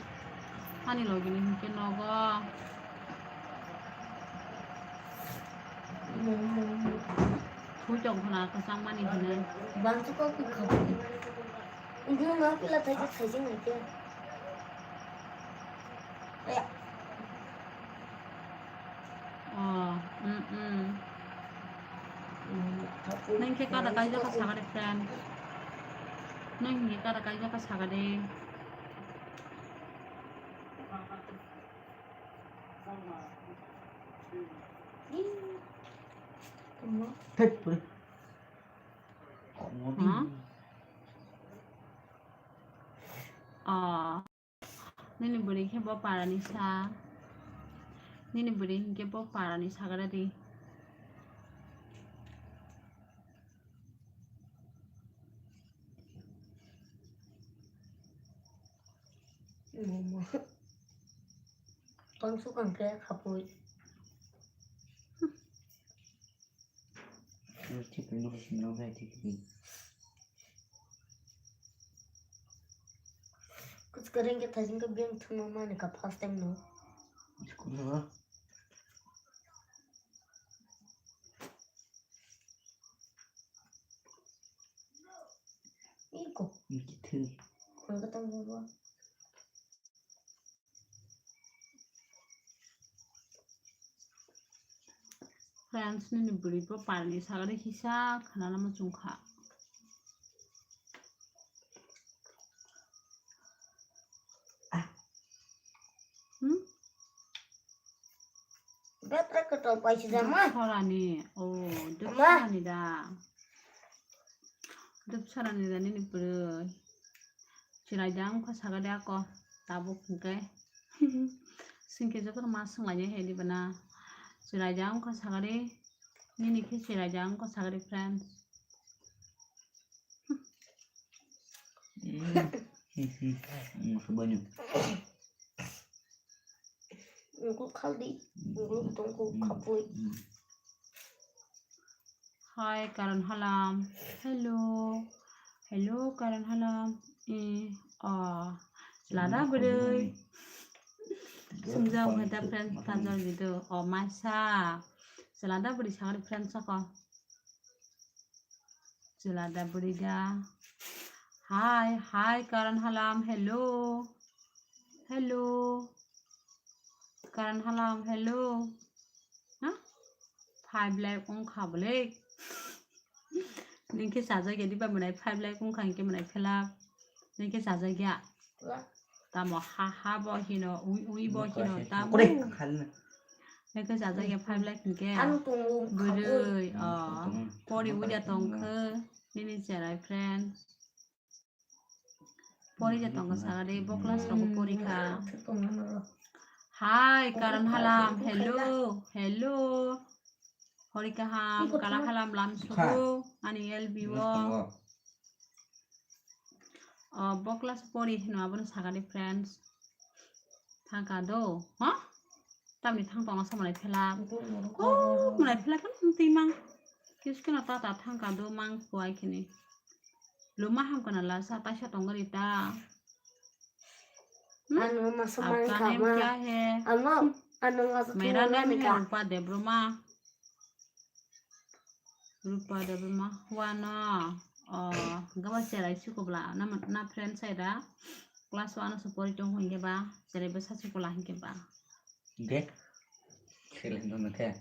Ani logi ni hinkhe nogo. Phu chong khna kwchang mani hinwi. Bangsu kok kok khabu. Ujung na pila thaijak thaijak nai khe. Aya. Oh, mm, mm. Nang khe kada kaijak kha sakade friend. Nang khe kada kaijak kha sakade. Thek puri. Hmm? Ah. Nini bwrwi khe bo parani sa. Nini bwrwi hinkhe bo parani sagra di. Tonsuk ang khe khapui. Kuchkareng ke thajin ke beng thuma mani ka first time no. Iko. Iko. Ang katang buwa. Friends, nini bwrwi bo parni sagari kisa khwnana muchung kha. Hmm? Betra kwtal paisa da ma. Dopsorani, oh, dopsorani da. Dopsorani da nini bwrwi. Chwrai da wngkha sagari ako tabuk hinkhe. Singkhe joto ma swnglainai hai diba na. Chwrai da wngkha sagari. Nini khe chwrai da wngkha sagari friends. Nukuk khaldi, nukuk tongkuk khapui. Hi, Karan Halam. Hello. Hello, Karan Halam. Eh, oh. Lada bwrwi. Sumjang hwnkhe da friends tajak video. Oh, masa. Lada bwrwi sagari friends sako. Chwla da bwrwi da. Hi, hi, Karan Halam, hello. Hello. Karan Halam, hello. Ha? Five lakh wngkha bwle. Nini khe sajak ya diba mwnai five lakh wngkha hinkhe mwnai phelak. Nini khe sajak ya. Tamo ha ha bo hino, ui ui bo hino, tamo. Nini khe sajak ya five lakh hinkhe. Bwrwi, oh, pori ui da tongkhe, nini cherai friend. Pori da tongkhe sagari, bo class rok pori kha. Hi, Karan Halam, hello, hello. Hori kaham, Kala Halam lam sugo, ani L B o. Oh, bo class pori hino abono sagari friends. Thangka do, ha? Tamni thang tongo sa mwnai phelak. Ko mwnai phelak kan twi mang. Kiskeno tata thangka do mang kuai khini. Luma hamkana lasa taisa tongori ta. Hmm? Ano masa mangka ma. Kya hai? Ano, ano masa. Mera naam hai Rupa Debbarma. Rupa Debbarma, wano, oh, gaba cherai chukubla, na, na friend sai da, class one o se pori tong hinkhe ba, cherai bwsa chukula hinkhe ba. De, chikla hinkhe no khe.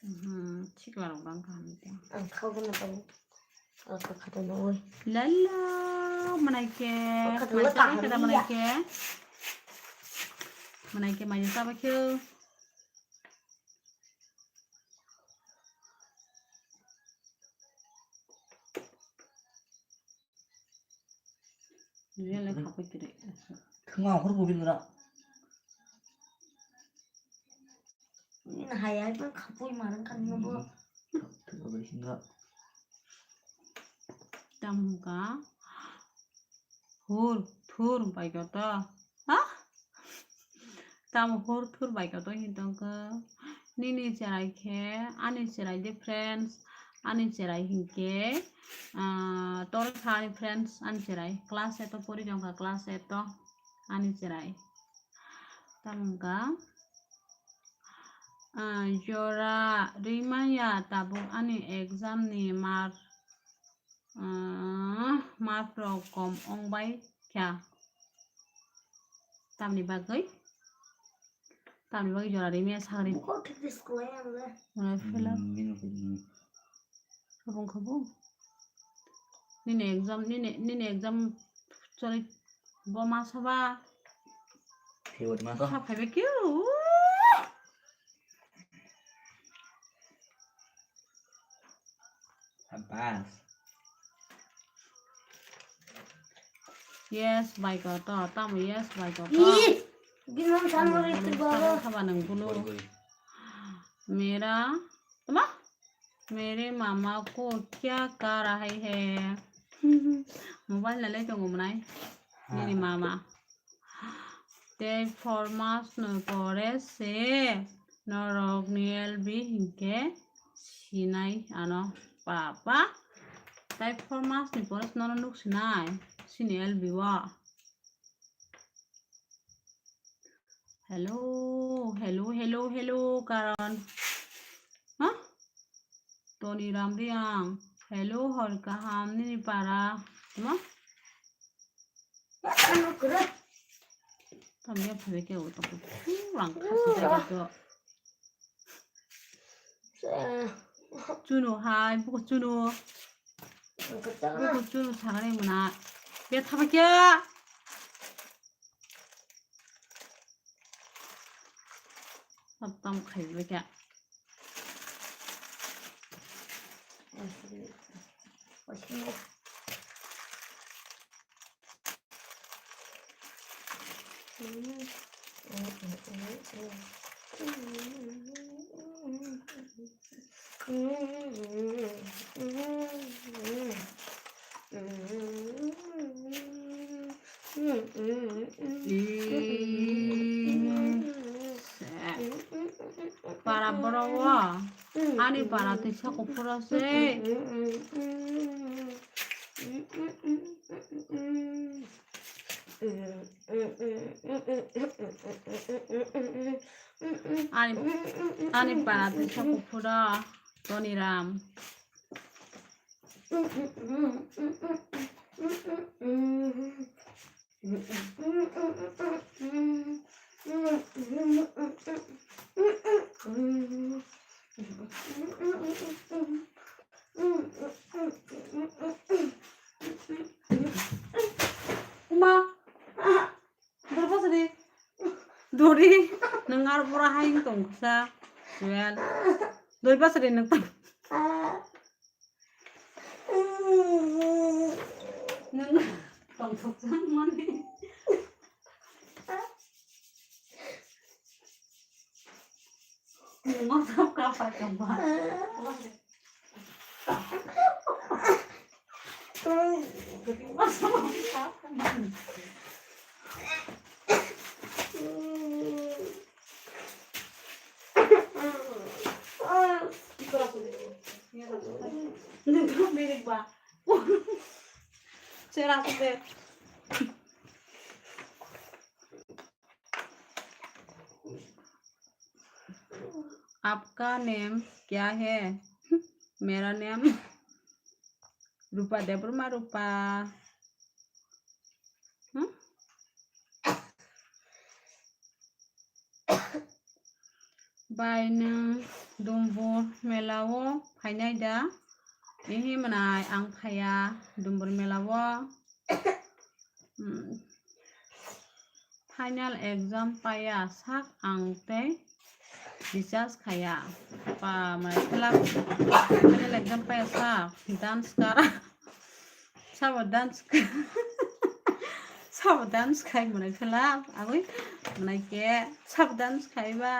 Hmm, chikla rok bang kaham hinkhe. Ang khao no tong. Ang kha khata no oi. Lala, mwnai khe, mwnai khe. Mwnai khe, mwnai khe. Thwngma okhor kubui nora. Hai hai bang khapui marang kan no bo. Thwngma bai singa. Tamga. Hur thur bai koto. Ha? Tamo hur thur bai koto hin tongkhe. Nini cherai khe, ani cherai de friends, ani cherai hinkhe, ah, tor kha ani friends, ani cherai. Class eight o pori tongkha, class eight o ani cherai. Tamga, ah, jora rimaya tabuk ani exam ni mar Ah, mark rok kom wng bai kha. Tamni bagwi? Tamni bagwi jora rimaya sagri. Buko khe display ang le. Mwnai phelak. Hmm, bini khe, hmm. Abong khe bo. Nini exam, nini, nini exam choli bo ma soba. Phiyot ma so. Sa phaibai khe. Pass. Yes, bai ko to, tamo yes, bai ko to. Ih, gimon sanmari tu baba. Sabo haba nang bulu. Goi, goi. Mera, tama? Mere mama ko kya ka raha hai? Mobile na le tongo mwnai. Ha. Nini mama. Tei four mas no pore se norok ni L B hinkhe sinai ano papa. Tai four mas ni pore se norok nuk sinai sini L B o. Hello, hello, hello, hello, Karan. Ha? Toni Ramriang. Hello, hor kaham nini para. Ma? Tamya phabe ke o to. Rang khasi jaga to. Chunu hai, buku chunu. Buku chunu sagani muna. Be thaba kya? Tam khai be kya? Para borok o ani para twi sako phuru se. Ani, ani para twi sako phuru Toniram. Uma, dor bwsadi. Dori, nwng aro pura hai wng tong kha sa. Well, dori bwsadi nwng tong. Nwng tongthokjak mani. Nwng tong kha pai tong ba. आपका नेम क्या है? मेरा नेम रूपा देववर्मा, रूपा। Hmm? Bai, nwng Dumbur mela o phainai da? Ehe mwnai, ang phaiya Dumbur mela o. Hmm. Final exam paiya sak ang tei recharge khaiya. Pa mai khlak final exam paiya sak dance kara. Sabo dance kha-, sabo dance khai mwnai khlak agwi mwnai ke sabo dance khaiba.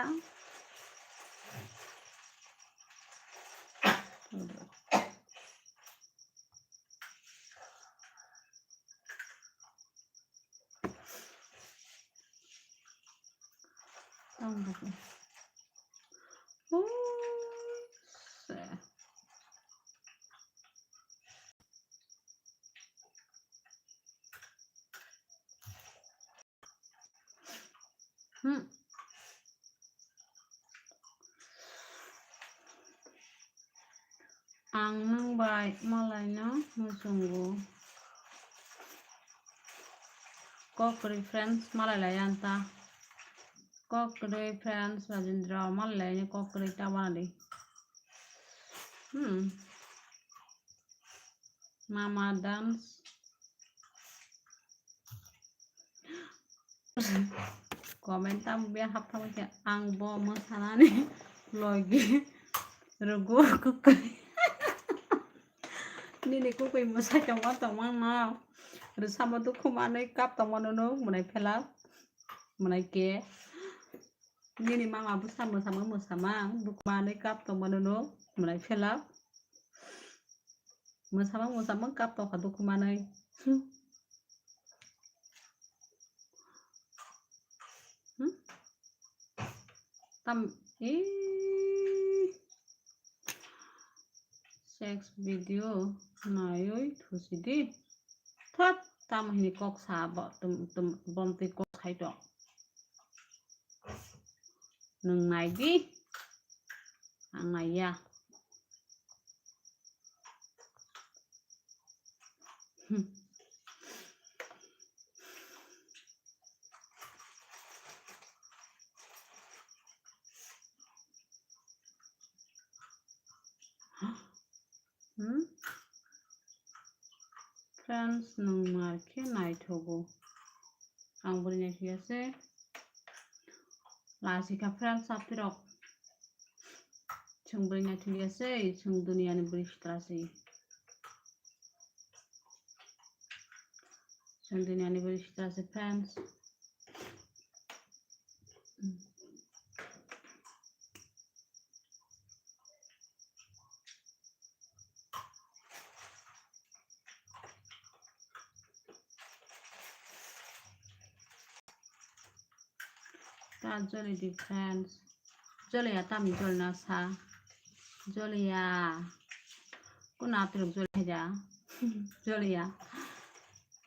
Hmm. Ang nwng bai malaino muchungo. Kok kwrwi friends malai lai ang ta. Kok kwrwi friends Rajendra malai lai kok kwrwi ta wana di. Hmm. Mama dance. Comment tamo biya hapthang khe ang bo mwsanani logi rwgo kwkwi. Nini kukui mwsai tongma tongma no. Rwsamo dukhu manwi kap tongma nono mwnai phela. Mwnai ke. Nini mama bwsa mwsama mwsama dukhu manwi kap tongma nono mwnai phela. Mwsama mwsama kap tongkha dukhu manwi. Hmm? Tam, eh, sex video naiwi thusi di. Thot, tam hini kok sa bo, tum, tum, bom twi kok khai to. Nwng nai di. Ang nai ya. Hmm. Hmm? Friends, nwng mar khe naithogo. Ang bwrwi naithokya se. Lasika friends, satirok. Chwng bwrwi naithokya se, chwng duniyani bwrwi sitra se. Chwng duniyani bwrwi sitra se, friends. Ta joli di friends. Joliya tamo jolna sa. Joliya. Kuna atirok joli haja. Joliya.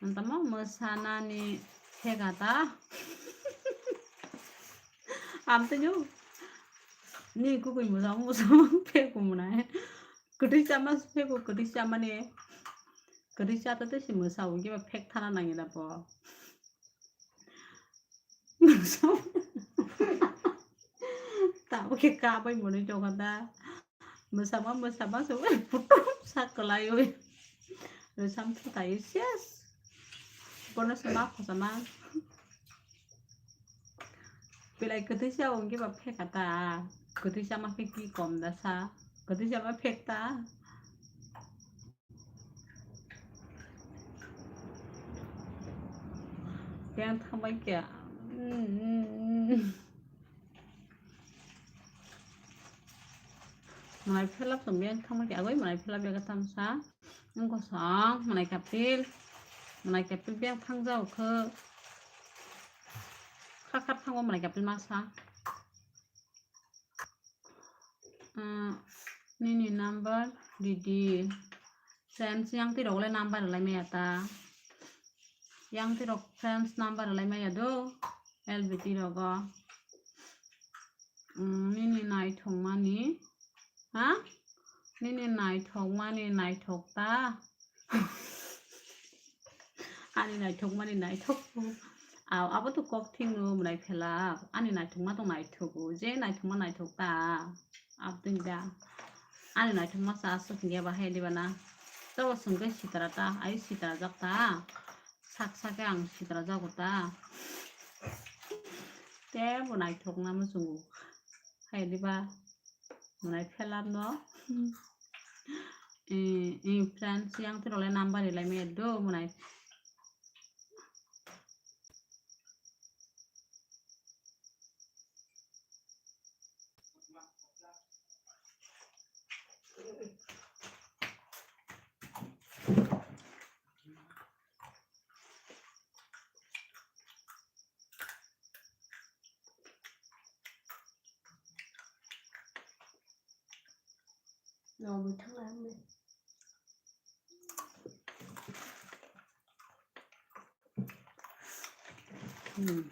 Ang tamo mwsanani thega ta. Amtwino ni kukui mwsang mwsang phek mwnai. Kwtwi chama phek kwtwi chamani. Kwtwi chata tei se mwsa hwnkhe ba phek thana nangya da bo. Tabuk khe kabai mwnwi tongkha da. Mwsama mwsama se ui putum sak kwlaiwi. Rwsam thutai ses. Bono se ma khosama. Belai kwtwi sa wngkhe ba phek kha ta. Kwtwi sama khe ki kom da sa. Kwtwi sama phek ta. Yang thambai khe. Mwnai phelap tong yang thambai khe agoi mwnai phelap yaga thamsa. Wngkha song mwnai kapil. Mwnai kapil yang thangjao khe. Kha kha thango mwnai kapil masa. Ah, nini number didi. Friends yang tirok le number lai maya ta. Yang tirok friends number lai maya do. L B T rogo. Mm, nini naithok mani. Ha? Nini naithok mani naithok ta. Ani naithok mani naithok. Aw, abo to kok thing no mwnai phela. Ani naithok ma to naithok o. Je naithok ma naithok ta. Abdin da. Ani naithok ma sa aswk hingya ba hai diba na. To swngkhe sitra ta. Ai sitra jak ta. Sak sak ang sitra jago ta. Te bo naithok na muchungo. Hai diba. Mwnai phelap no. Eh, eh, friends, yang tirok le number rilai me do mwnai. Hmm.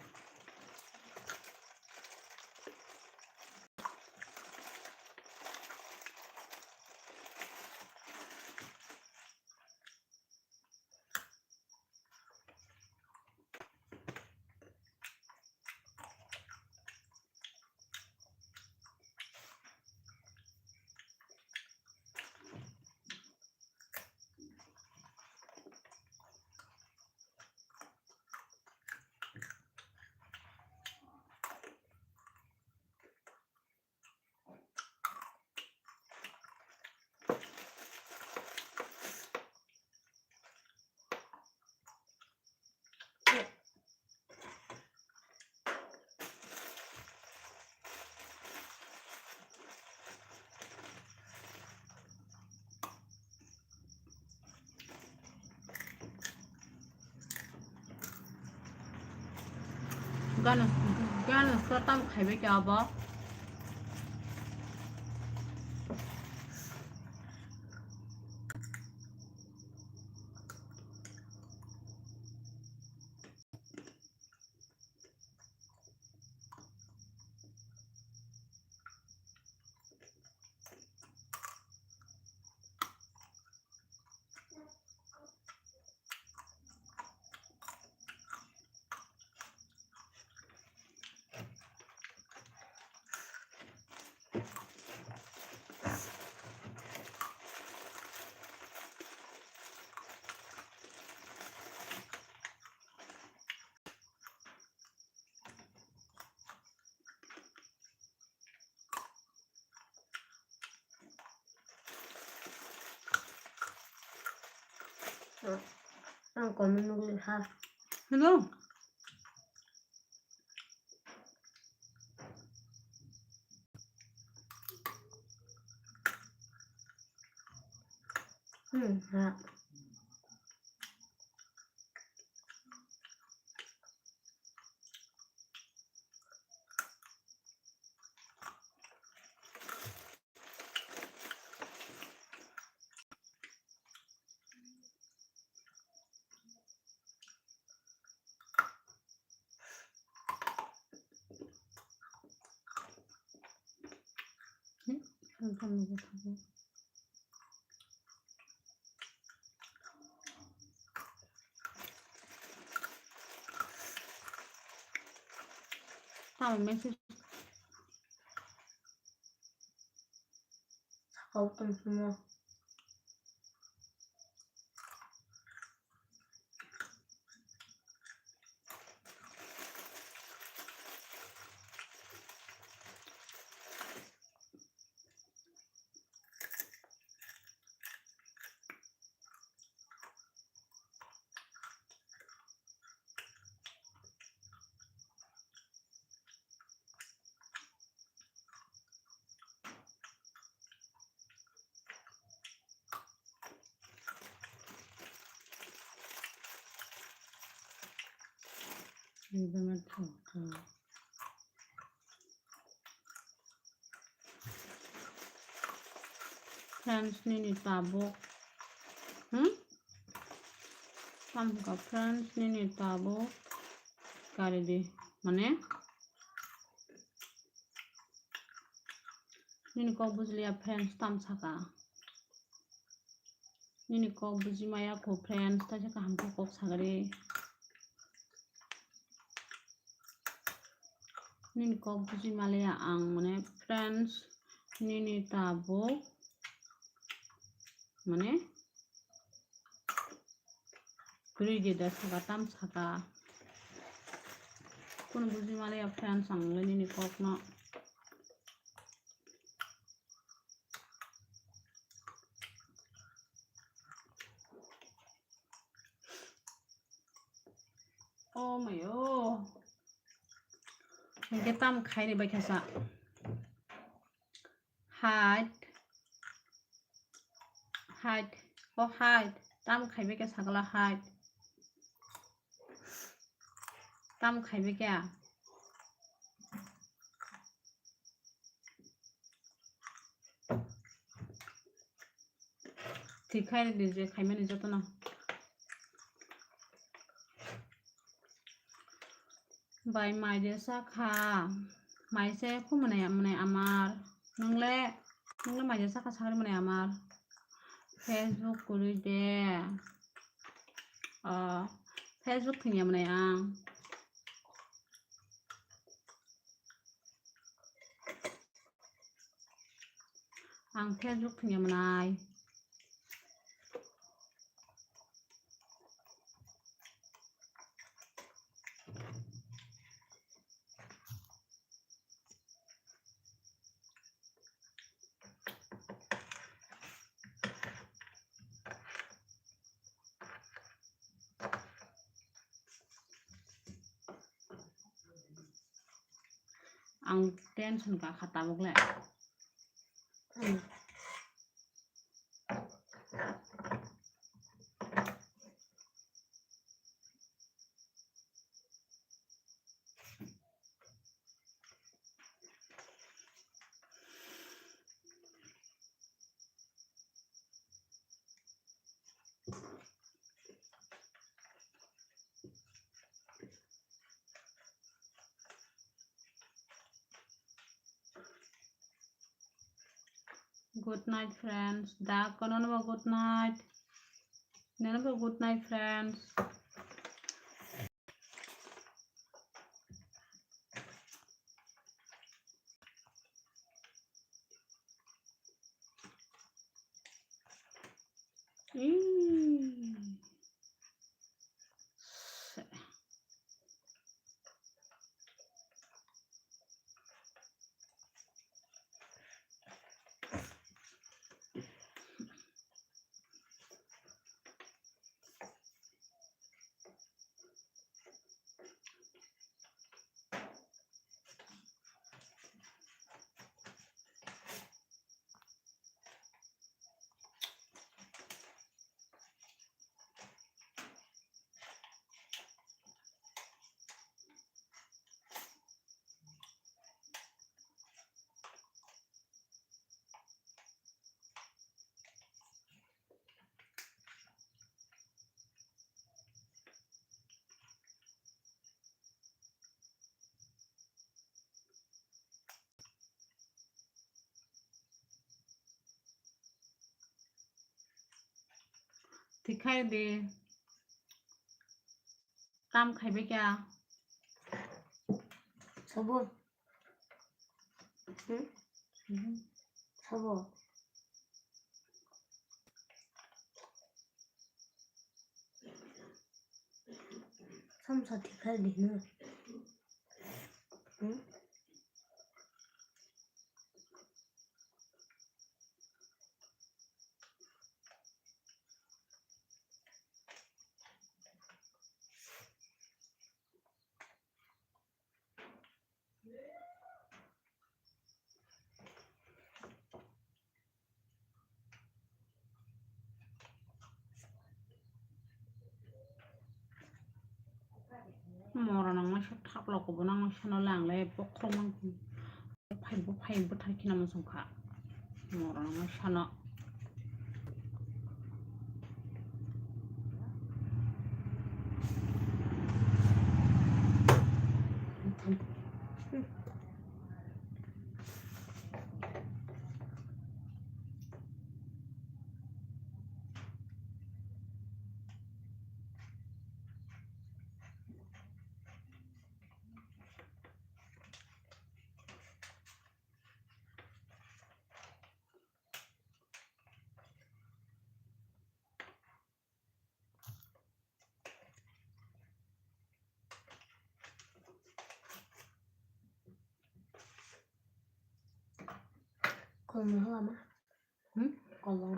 Gana, gana sa tam khaibai khe abo. Ang kono nugwi ha. Hello. Hmm, ha. Tamo message. Sakao tongphimo. Friends nini tabuk. Hmm? Tamo kha friends nini tabuk. Kari di. Mane? Nini kok bujiliya friends tam saka. Nini kok buji maya kho friends, taisa kaham khe kok sagari. Nini kok buji maliya ang mane friends, nini tabuk mane kwrwi geda saka tam saka. Kunu buji maliya friends ang le nini kok no. Oh mayo. Hingke tam khaini bai khasa. Hide. Hide. Oh hide. Tam khaibai khe sakala hide. Tam khaibai khe. Thik khai rwdi je khaimani jotono. Bai mai je sakha. Mai se khu mwnai mwnai amar. Nwngle, nwngle mai je sakha sakri mwnai amar. Facebook kwrwi de. O, Facebook thwngya mwnai ang. Ang Facebook thwngya mwnai. Ang tension ka kha tabuk le. Good night, friends. Da kono no good night. Neno bo good night, friends. Mm. Tikhai di. Kam khaibai kha. Sabo. Hmm? Mhm. Sabo. Samsa tikhai di no. Hmm? Mora nang masa thapla kubo nang masa no lang le bokhorok mang. Phai bo phai bwthar kheno muchung kha. Moro no sano. Kolom lama. Hmm? Kolom.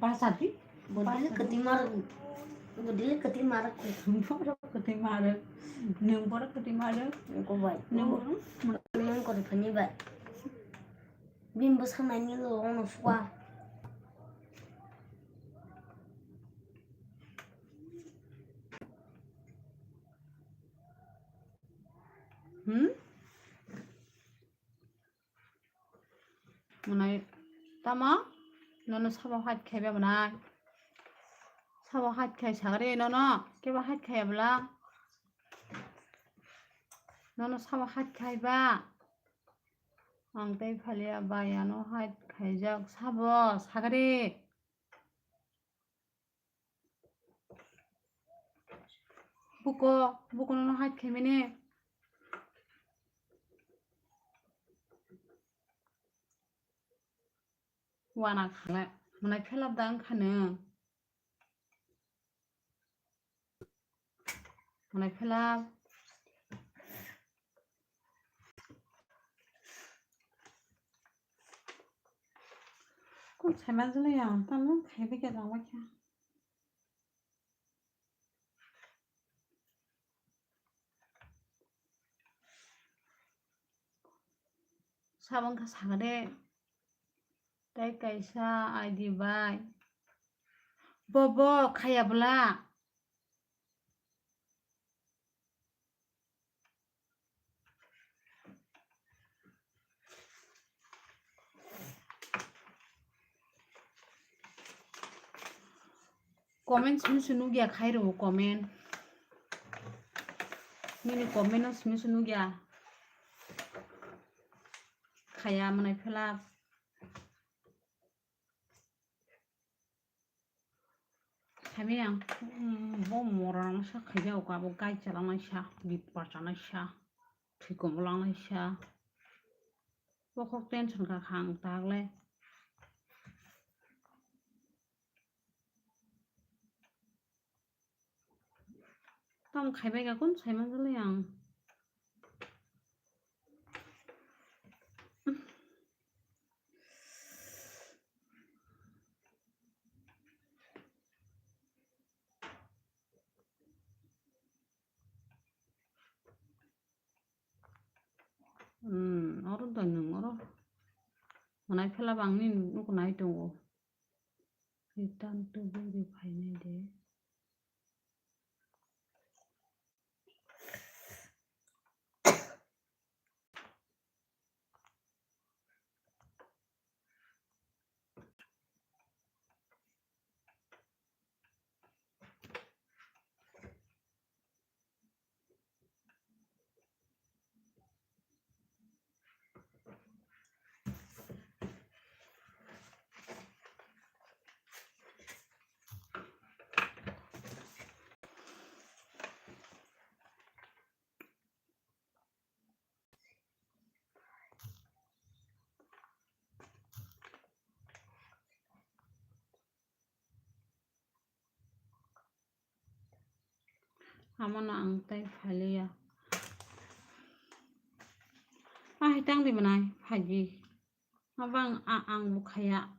Basa di. Bodil keti maruk. Bodil keti maruk. Borok keti maruk. Nung borok keti maruk. Nung bai. Nung borok. Nung kori phani bai. Bini bwsaknaini logo no sua. Hmm? Mwnai tamo? Nono sabo hait khai ba mwnai? Sabo hait khai sagari nono? Kebo hait khai abla? Nono sabo hait khai ba? Ang tei phalia bai ano hide khaijak sabo sagari. Buko, buko no hide khaimani. Wana khala, mwnai phelap da wngkha nw. Mwnai phelap. Kung saima jwlai ang, tamo khai bai khe tongma khe. Sabo wngkha sakha de. Tei kaisa I D bai. Bo, bo, khaya bwla. Comment simi se nugya khai rw comment. Nini comment no simi se nugya. Khaya mwnai phelap. Khaimani ang, mm, bo mora rok sa khaijak, abo gai chalanai sa, bipar chanai sa, thwikom lanai sa. Bokhok tension kha kha ang tagle. Tamo khaibai kha kunu sai manjak le ang. Hmm, oro da nwng oro. Mwnai phela bangni nuk nai tongo. Return to body phainai de. Amo no ang tai phaliya. Ahai tang di mwnai, phaidi. Abang a-, ang bo khaya.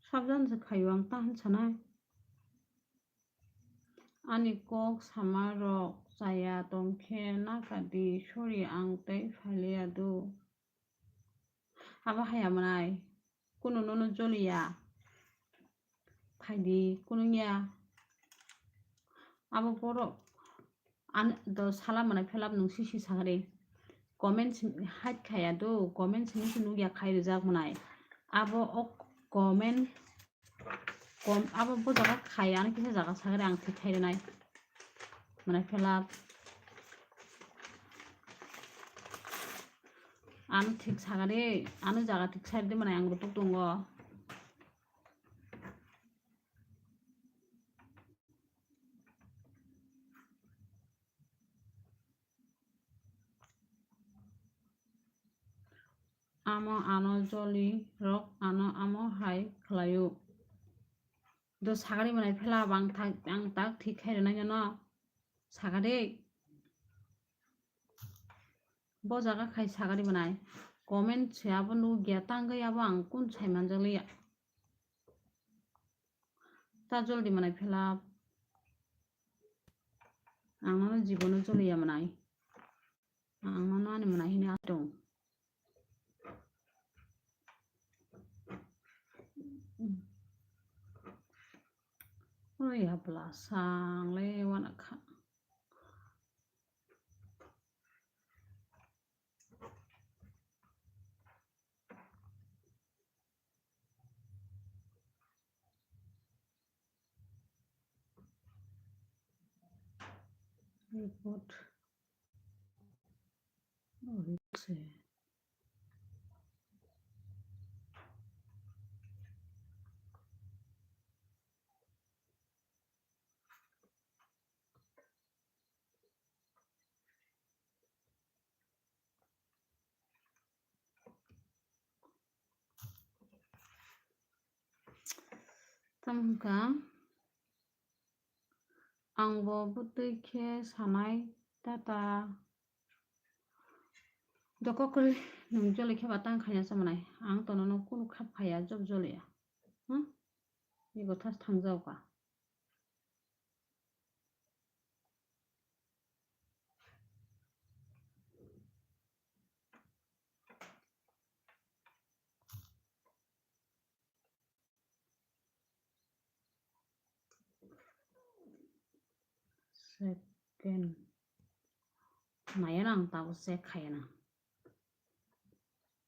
Sabjan se khayo ang ta hinsa nai. Ani kok sama rok chaya tongkhe nakadi, sorry, ang tei phaliya do. Abo haya mwnai, kunu nono joliya. Phaidi, kunu ya. Abo borok an do sala mwnai phelap nung sisi sagari. Comment sim-, hide khaya do, comment simi se nugya khai rijak mwnai. Abo o comment Kom abo bo jaga khai, ano kisa jaga sagari ang thik khai rwnai. Mwnai phelap. Ano thik sagari, ano jaga thik sagari mwnai ang rutuk tongo. Amo ano joli rok ano amo hai khlaio. Do sagari mwnai phela bang thak, ang tak thik khai rwnai no. Sagari. Bo jaga khai sagari mwnai. Comment se abo nugya tangwi abo ang kun sai manjak liya. Ta joldi mwnai phela. Ang no jibono joliya mwnai. Ang no ani mwnai hini atong. Oi habla sang le wana kha. Report. Oh, let's see. Tamo hwnkha, ang bo bwtwi khe sanai tata. Joko kwrwi nwng joli khe ba tang khaiya se manai. Ang to nono kunu khap khaiya, job joliya. Hmm? Ego thas thangjao ka. Second. Naya nang tabo check khaya nang.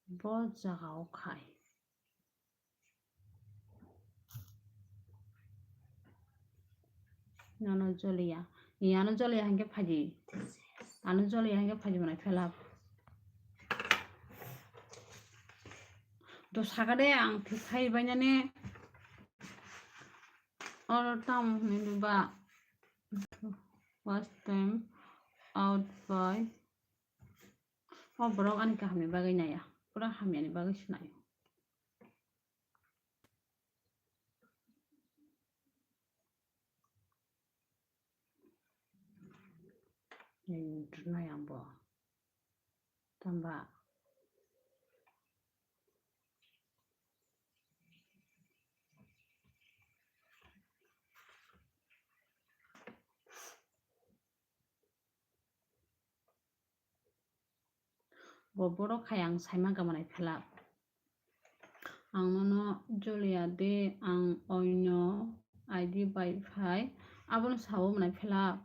Bo jaga o khai. Nono joliya. Iyano joliya hingke phaji. Ano joliya hingke phaji manai phelap. Do sakade ang thik khai bainani. Oro tam hwnwi ba. First time out by. O borok ani kahamni bagwi naiya. Pura hamyani bagwi se naio. Nai ang bo. Tamba. Bo borok hai ang saima gamanai phelak. Ang nono joliya de, ang oino I D bai phai, abono sao manai phelak.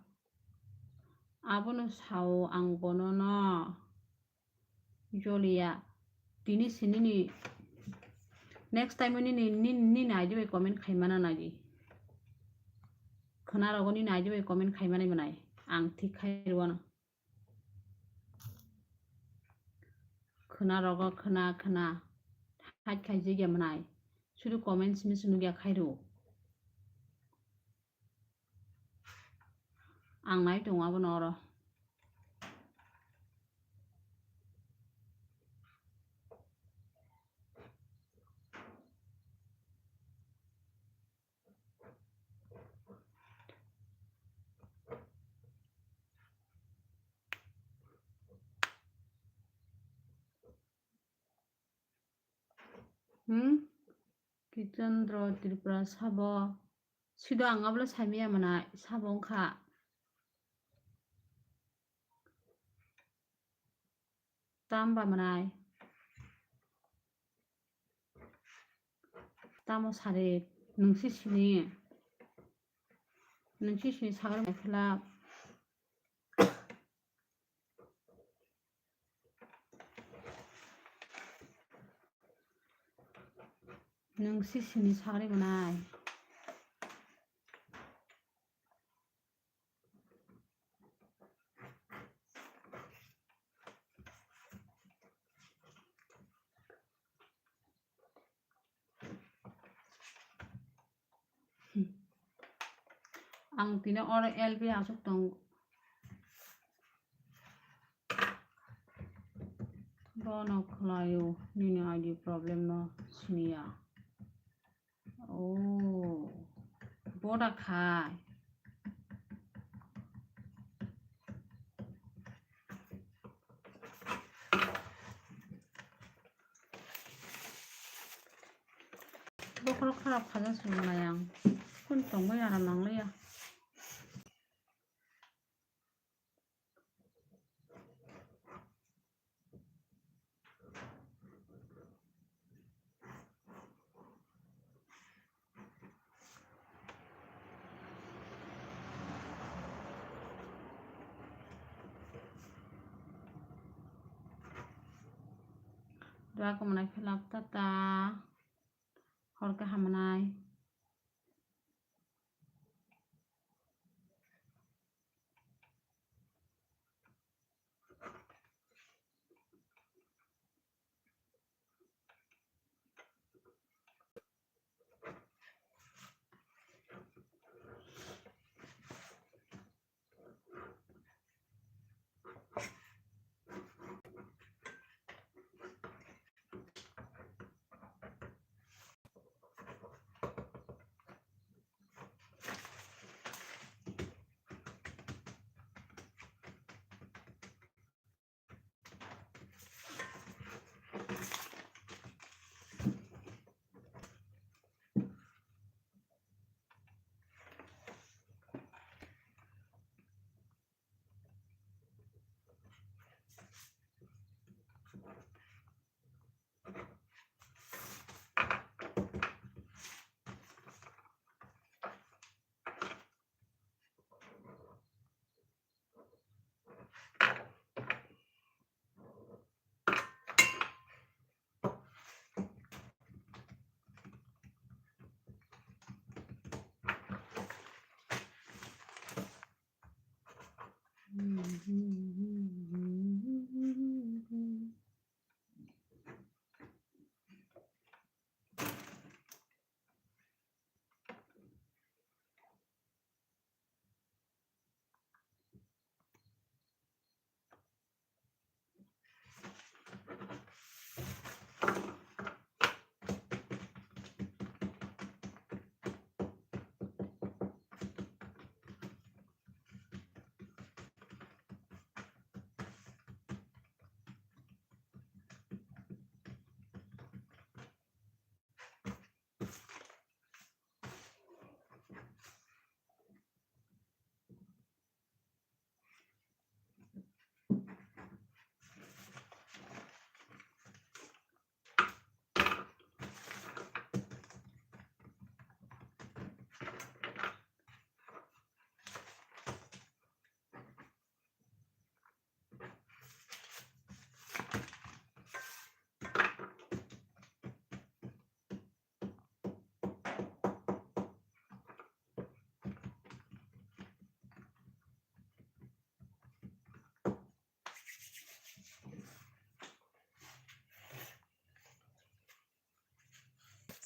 Abono sao ang bonono joliya. Tini si nini next time nini, nini, nini I D bai comment khaimana nai di. Khwna rogo nini I D bai comment khaimani manai. Ang thik khai rwano. Khwna rogo khwna khwna. Hait khai jigya manai. Sudu comment simi sunu gya khai rw. Ang nai tongo abono oro. Hmm? Kichandra Tripura sabo. Sido ang abla saimaya mana sabo wngkha. Tamba manai. Tamo sari nungsi sini. Nungsi sini sagri mai phelak. Nungsi sini sagri manai. Ang tini oro L P aswk tongo. Bono khwlaio, nini I D problem no siniya. Oh, boda khai. Bokhorok kharap khaja swnamlai ang. Kun tongwi aram nangliya. Dua ko manai phelak tata. Hor kaham manai.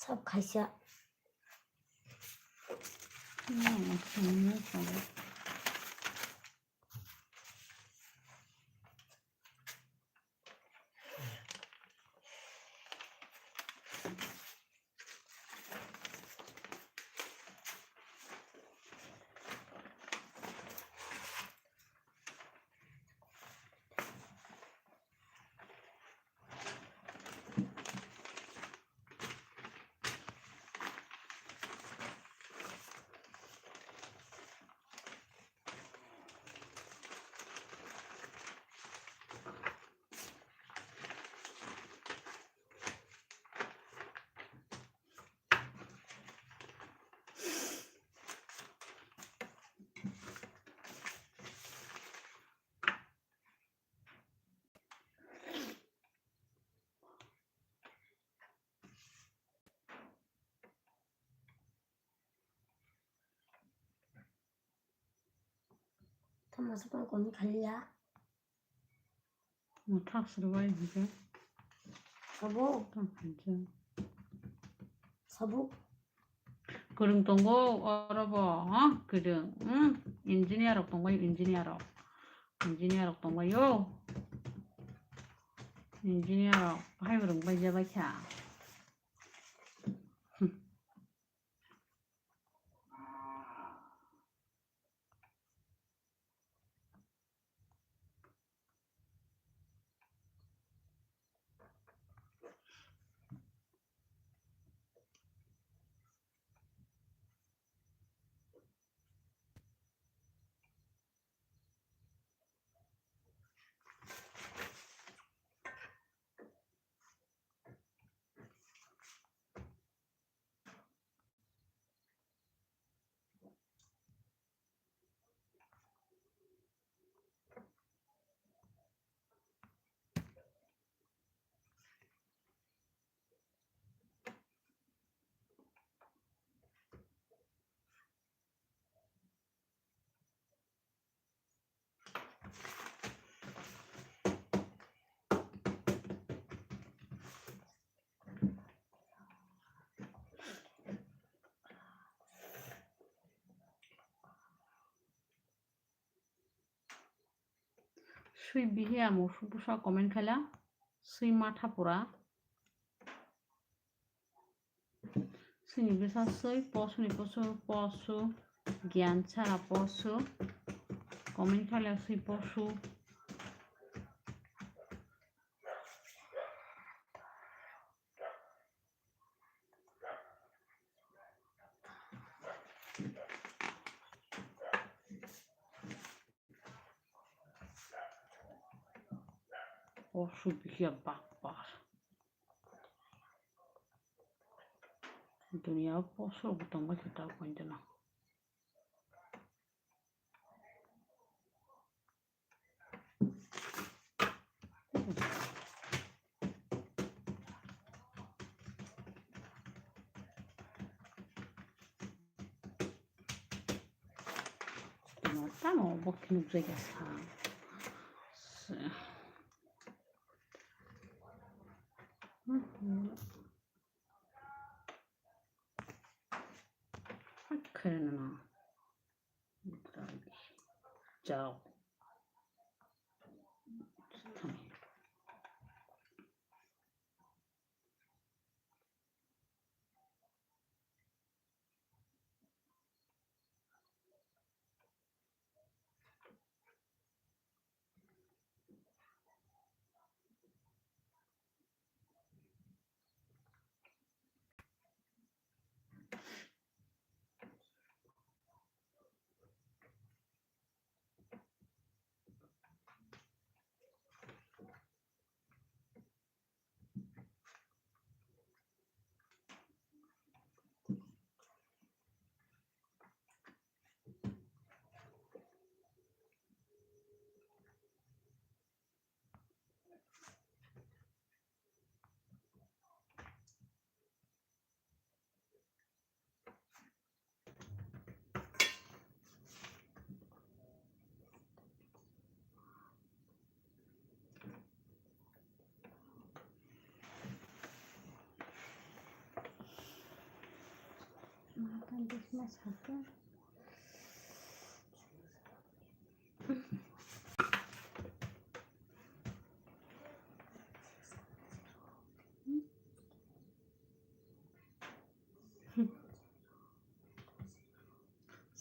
Sab khaisa. Tamo sa pang koni khaliya. Mo thak srwbai hwnkhe. Sabo. Thak hwnkhe. Sabo. Kwrwng tongo oro bo, ha? Kwrwng. Hmm? Engineer rok tongbai, engineer rok. Engineer rok tongbai o. Engineer rok. Hai rwng bai jabai kha. Swi bihiya mo bwsa comment khaila, swi matha pura. Sini bwsa swi, posuni posu, posu, giyan sara posu, comment khaila swi posu. Posu bihiya bakbar. Duniya o posu rok bo tongbai khe ta poito no. Tamo bo khe nukjai kha sa. Khairano. Chao.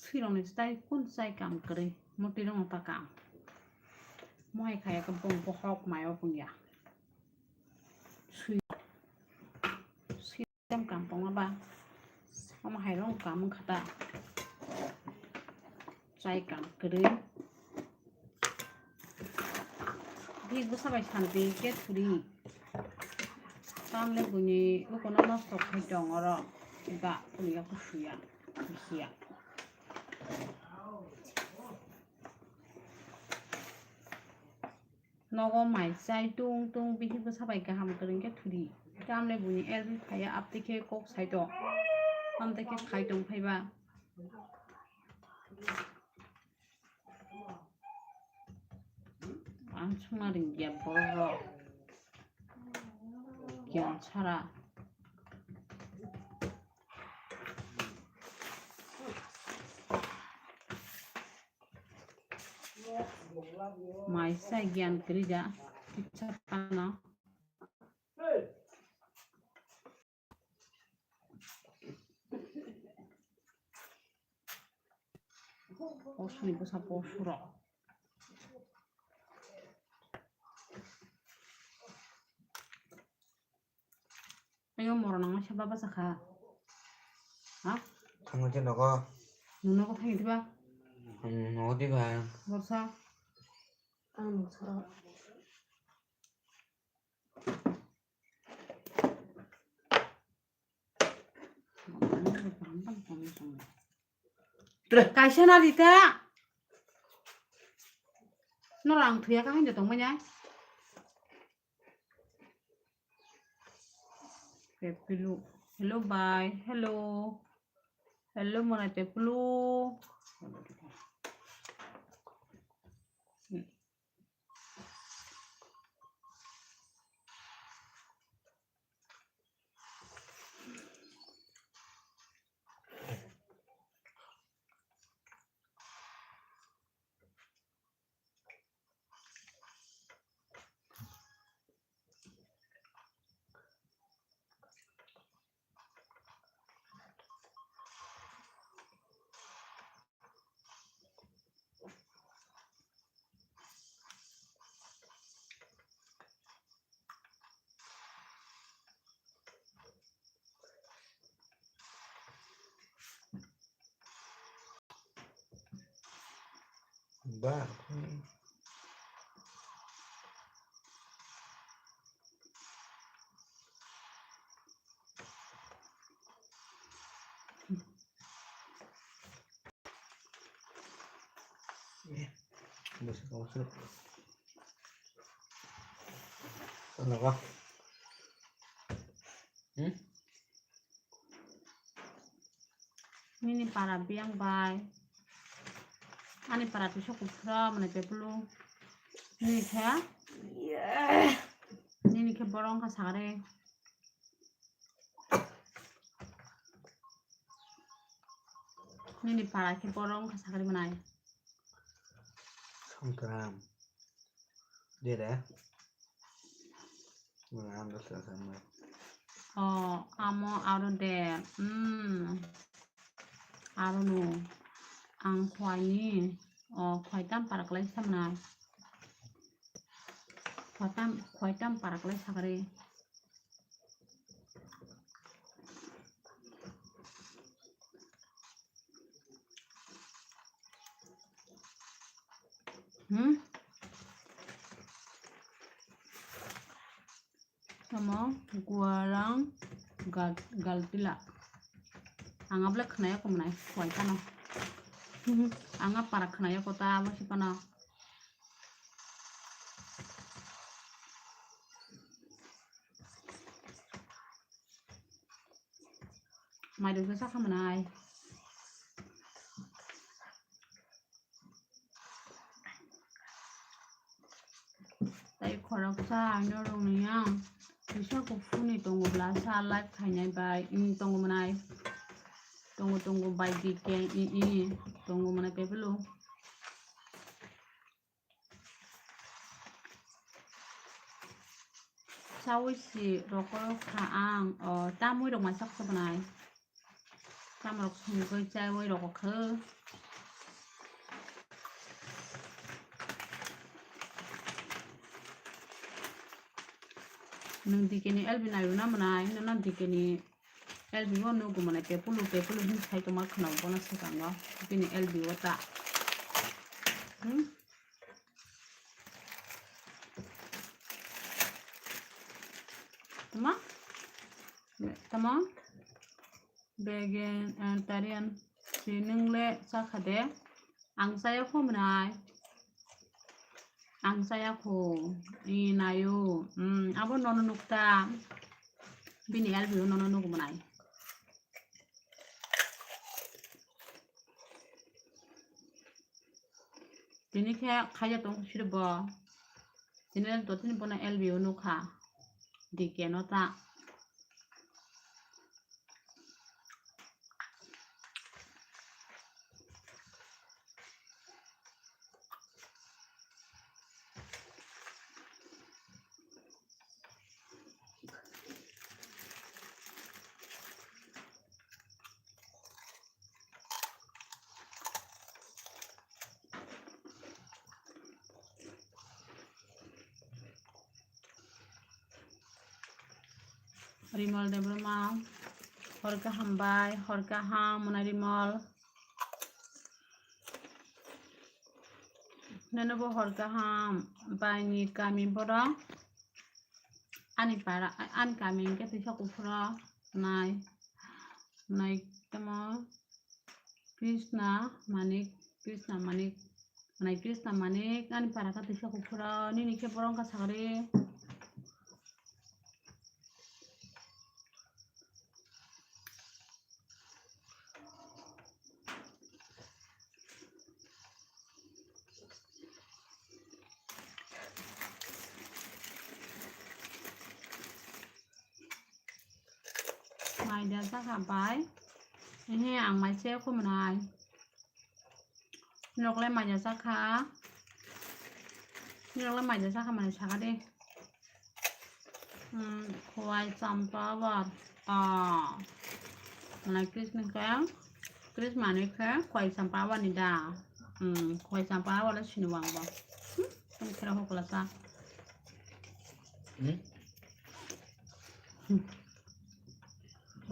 Swirokni chai kun chai kam kwrwi, mwtwirokno ta kam. Mohai khaya khe bong bohok mayo bongya. Swi, swi kam kam tongma ba. Omo hai rok kam wngkha ta. Chai kam kwrwi. Bihik bwsa bai santi khe thuri. Tamle buini ukono nosto khai tong oro. Ba buini ya kusuya. Kusuya. Nogo mai chai tung tung bihik bwsa bai kaham kwrwi khe thuri. Tamle buini L B phaiya abtwi khe kok sai tong. Amtwi khe khai tong phaiba. Ang sungna ringya borok rok. Giyan sara. Mai sai giyan kwrwi ja. Kitsa tano. Posni bwsa posuro. Ayo moro nang masa baba sakha. Ha? Thangwi tei nogo. Nogo thangwi tei ba? Hmm, nogo tei ba. Borsa. Ang borsa. Kaisa na rita. Nora ang thuya ka hain da tong manya. Pepulu. Hello, bye. Hello. Hello, mona pepulu. Ba. Bwswk kok swk. Ano ba. Hmm? Nini para biyang bai. Ani para tisa kuphra mane pepulu. Nini khe? Nini khe borok wngkha sagre. Nini para khe borok wngkha sagre mwnai. Songkram. Dere. Mwnai ang dosra samai. Oh, amo aro de. Hmm. Aro no. Ang khwai ni. Oh, khwai tam para klai samnai. Khwai tam, khwai tam para klai sagre. Hmm? Tamo guarang gal-, galpila. Ang abla khwnaya ko mwnai, khwai phano. Ang a para khwnaya ko ta abo si phano. Maidung khe sakha mwnai. Tai khoroksa norokni yang kisa kuphurni tongo bwla sa live khainai bai, wng tongo mwnai. Tongo, tongo, bai di ke, i, i, tongo, mane, pepelo. Chawi si rokoro kha ang, o, tamwi rok mai sak sabnai. Tamrok sungwi chaiwi rokokha. Nwng dikeni L B nairwna mwnai, nono dikeni L B o nugo mwnai, pepulu, pepulu hin sai tongma khwnao bono swkango, bini L B o ta. Hmm? Tama? Tama? Vegetarian si nwng le chakha de? Ang chaya kho mwnai. Ang chaya kho. I nayo. Hmm, abo nono nukta. Bini L B o nono nugo mwnai. Tini khe khaiya tong sir bo. Tini dotini bono L B o nukha. Dikeno ta. Rimol Debbarma, hor kaham bai, hor kaham mwnai Rimol. Nono bo hor kaham bai ni kami borok. Ani para, ani kami hwnkhe tisa kuphuro nai, nai tamo Krishna Manik, Krishna Manik, nai Krishna Manik, ani para khe tisa kuphuro, nini khe borok wngkha sagri. Mai da chakha bai. Ehe, ang mai se khumnai. Norok le mai da chakha. Norok le mai da chakha mani saka de. Hmm, khowai champawar. Ah. Mane Krishna khe, Krishna ni khe khowai champawar ni da. Hmm, khowai champawar le sini wang bo. Hmm, tong khera hokla sa. Hmm? Hmm.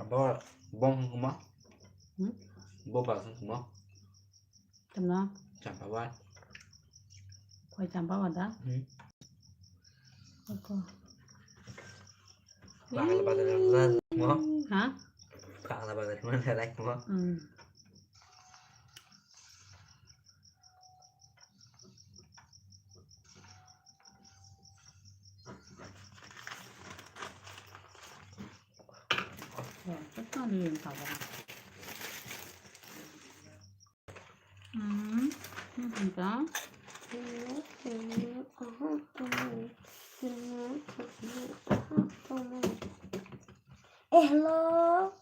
Champawar bong huma. Hmm? Bo ba huma. Tama? Champawar. Khowai champawar da? Hmm. Oko. Pagla bazar mo? Ha? Pagla bazar mo, rai mo? Hmm. Eh, hello.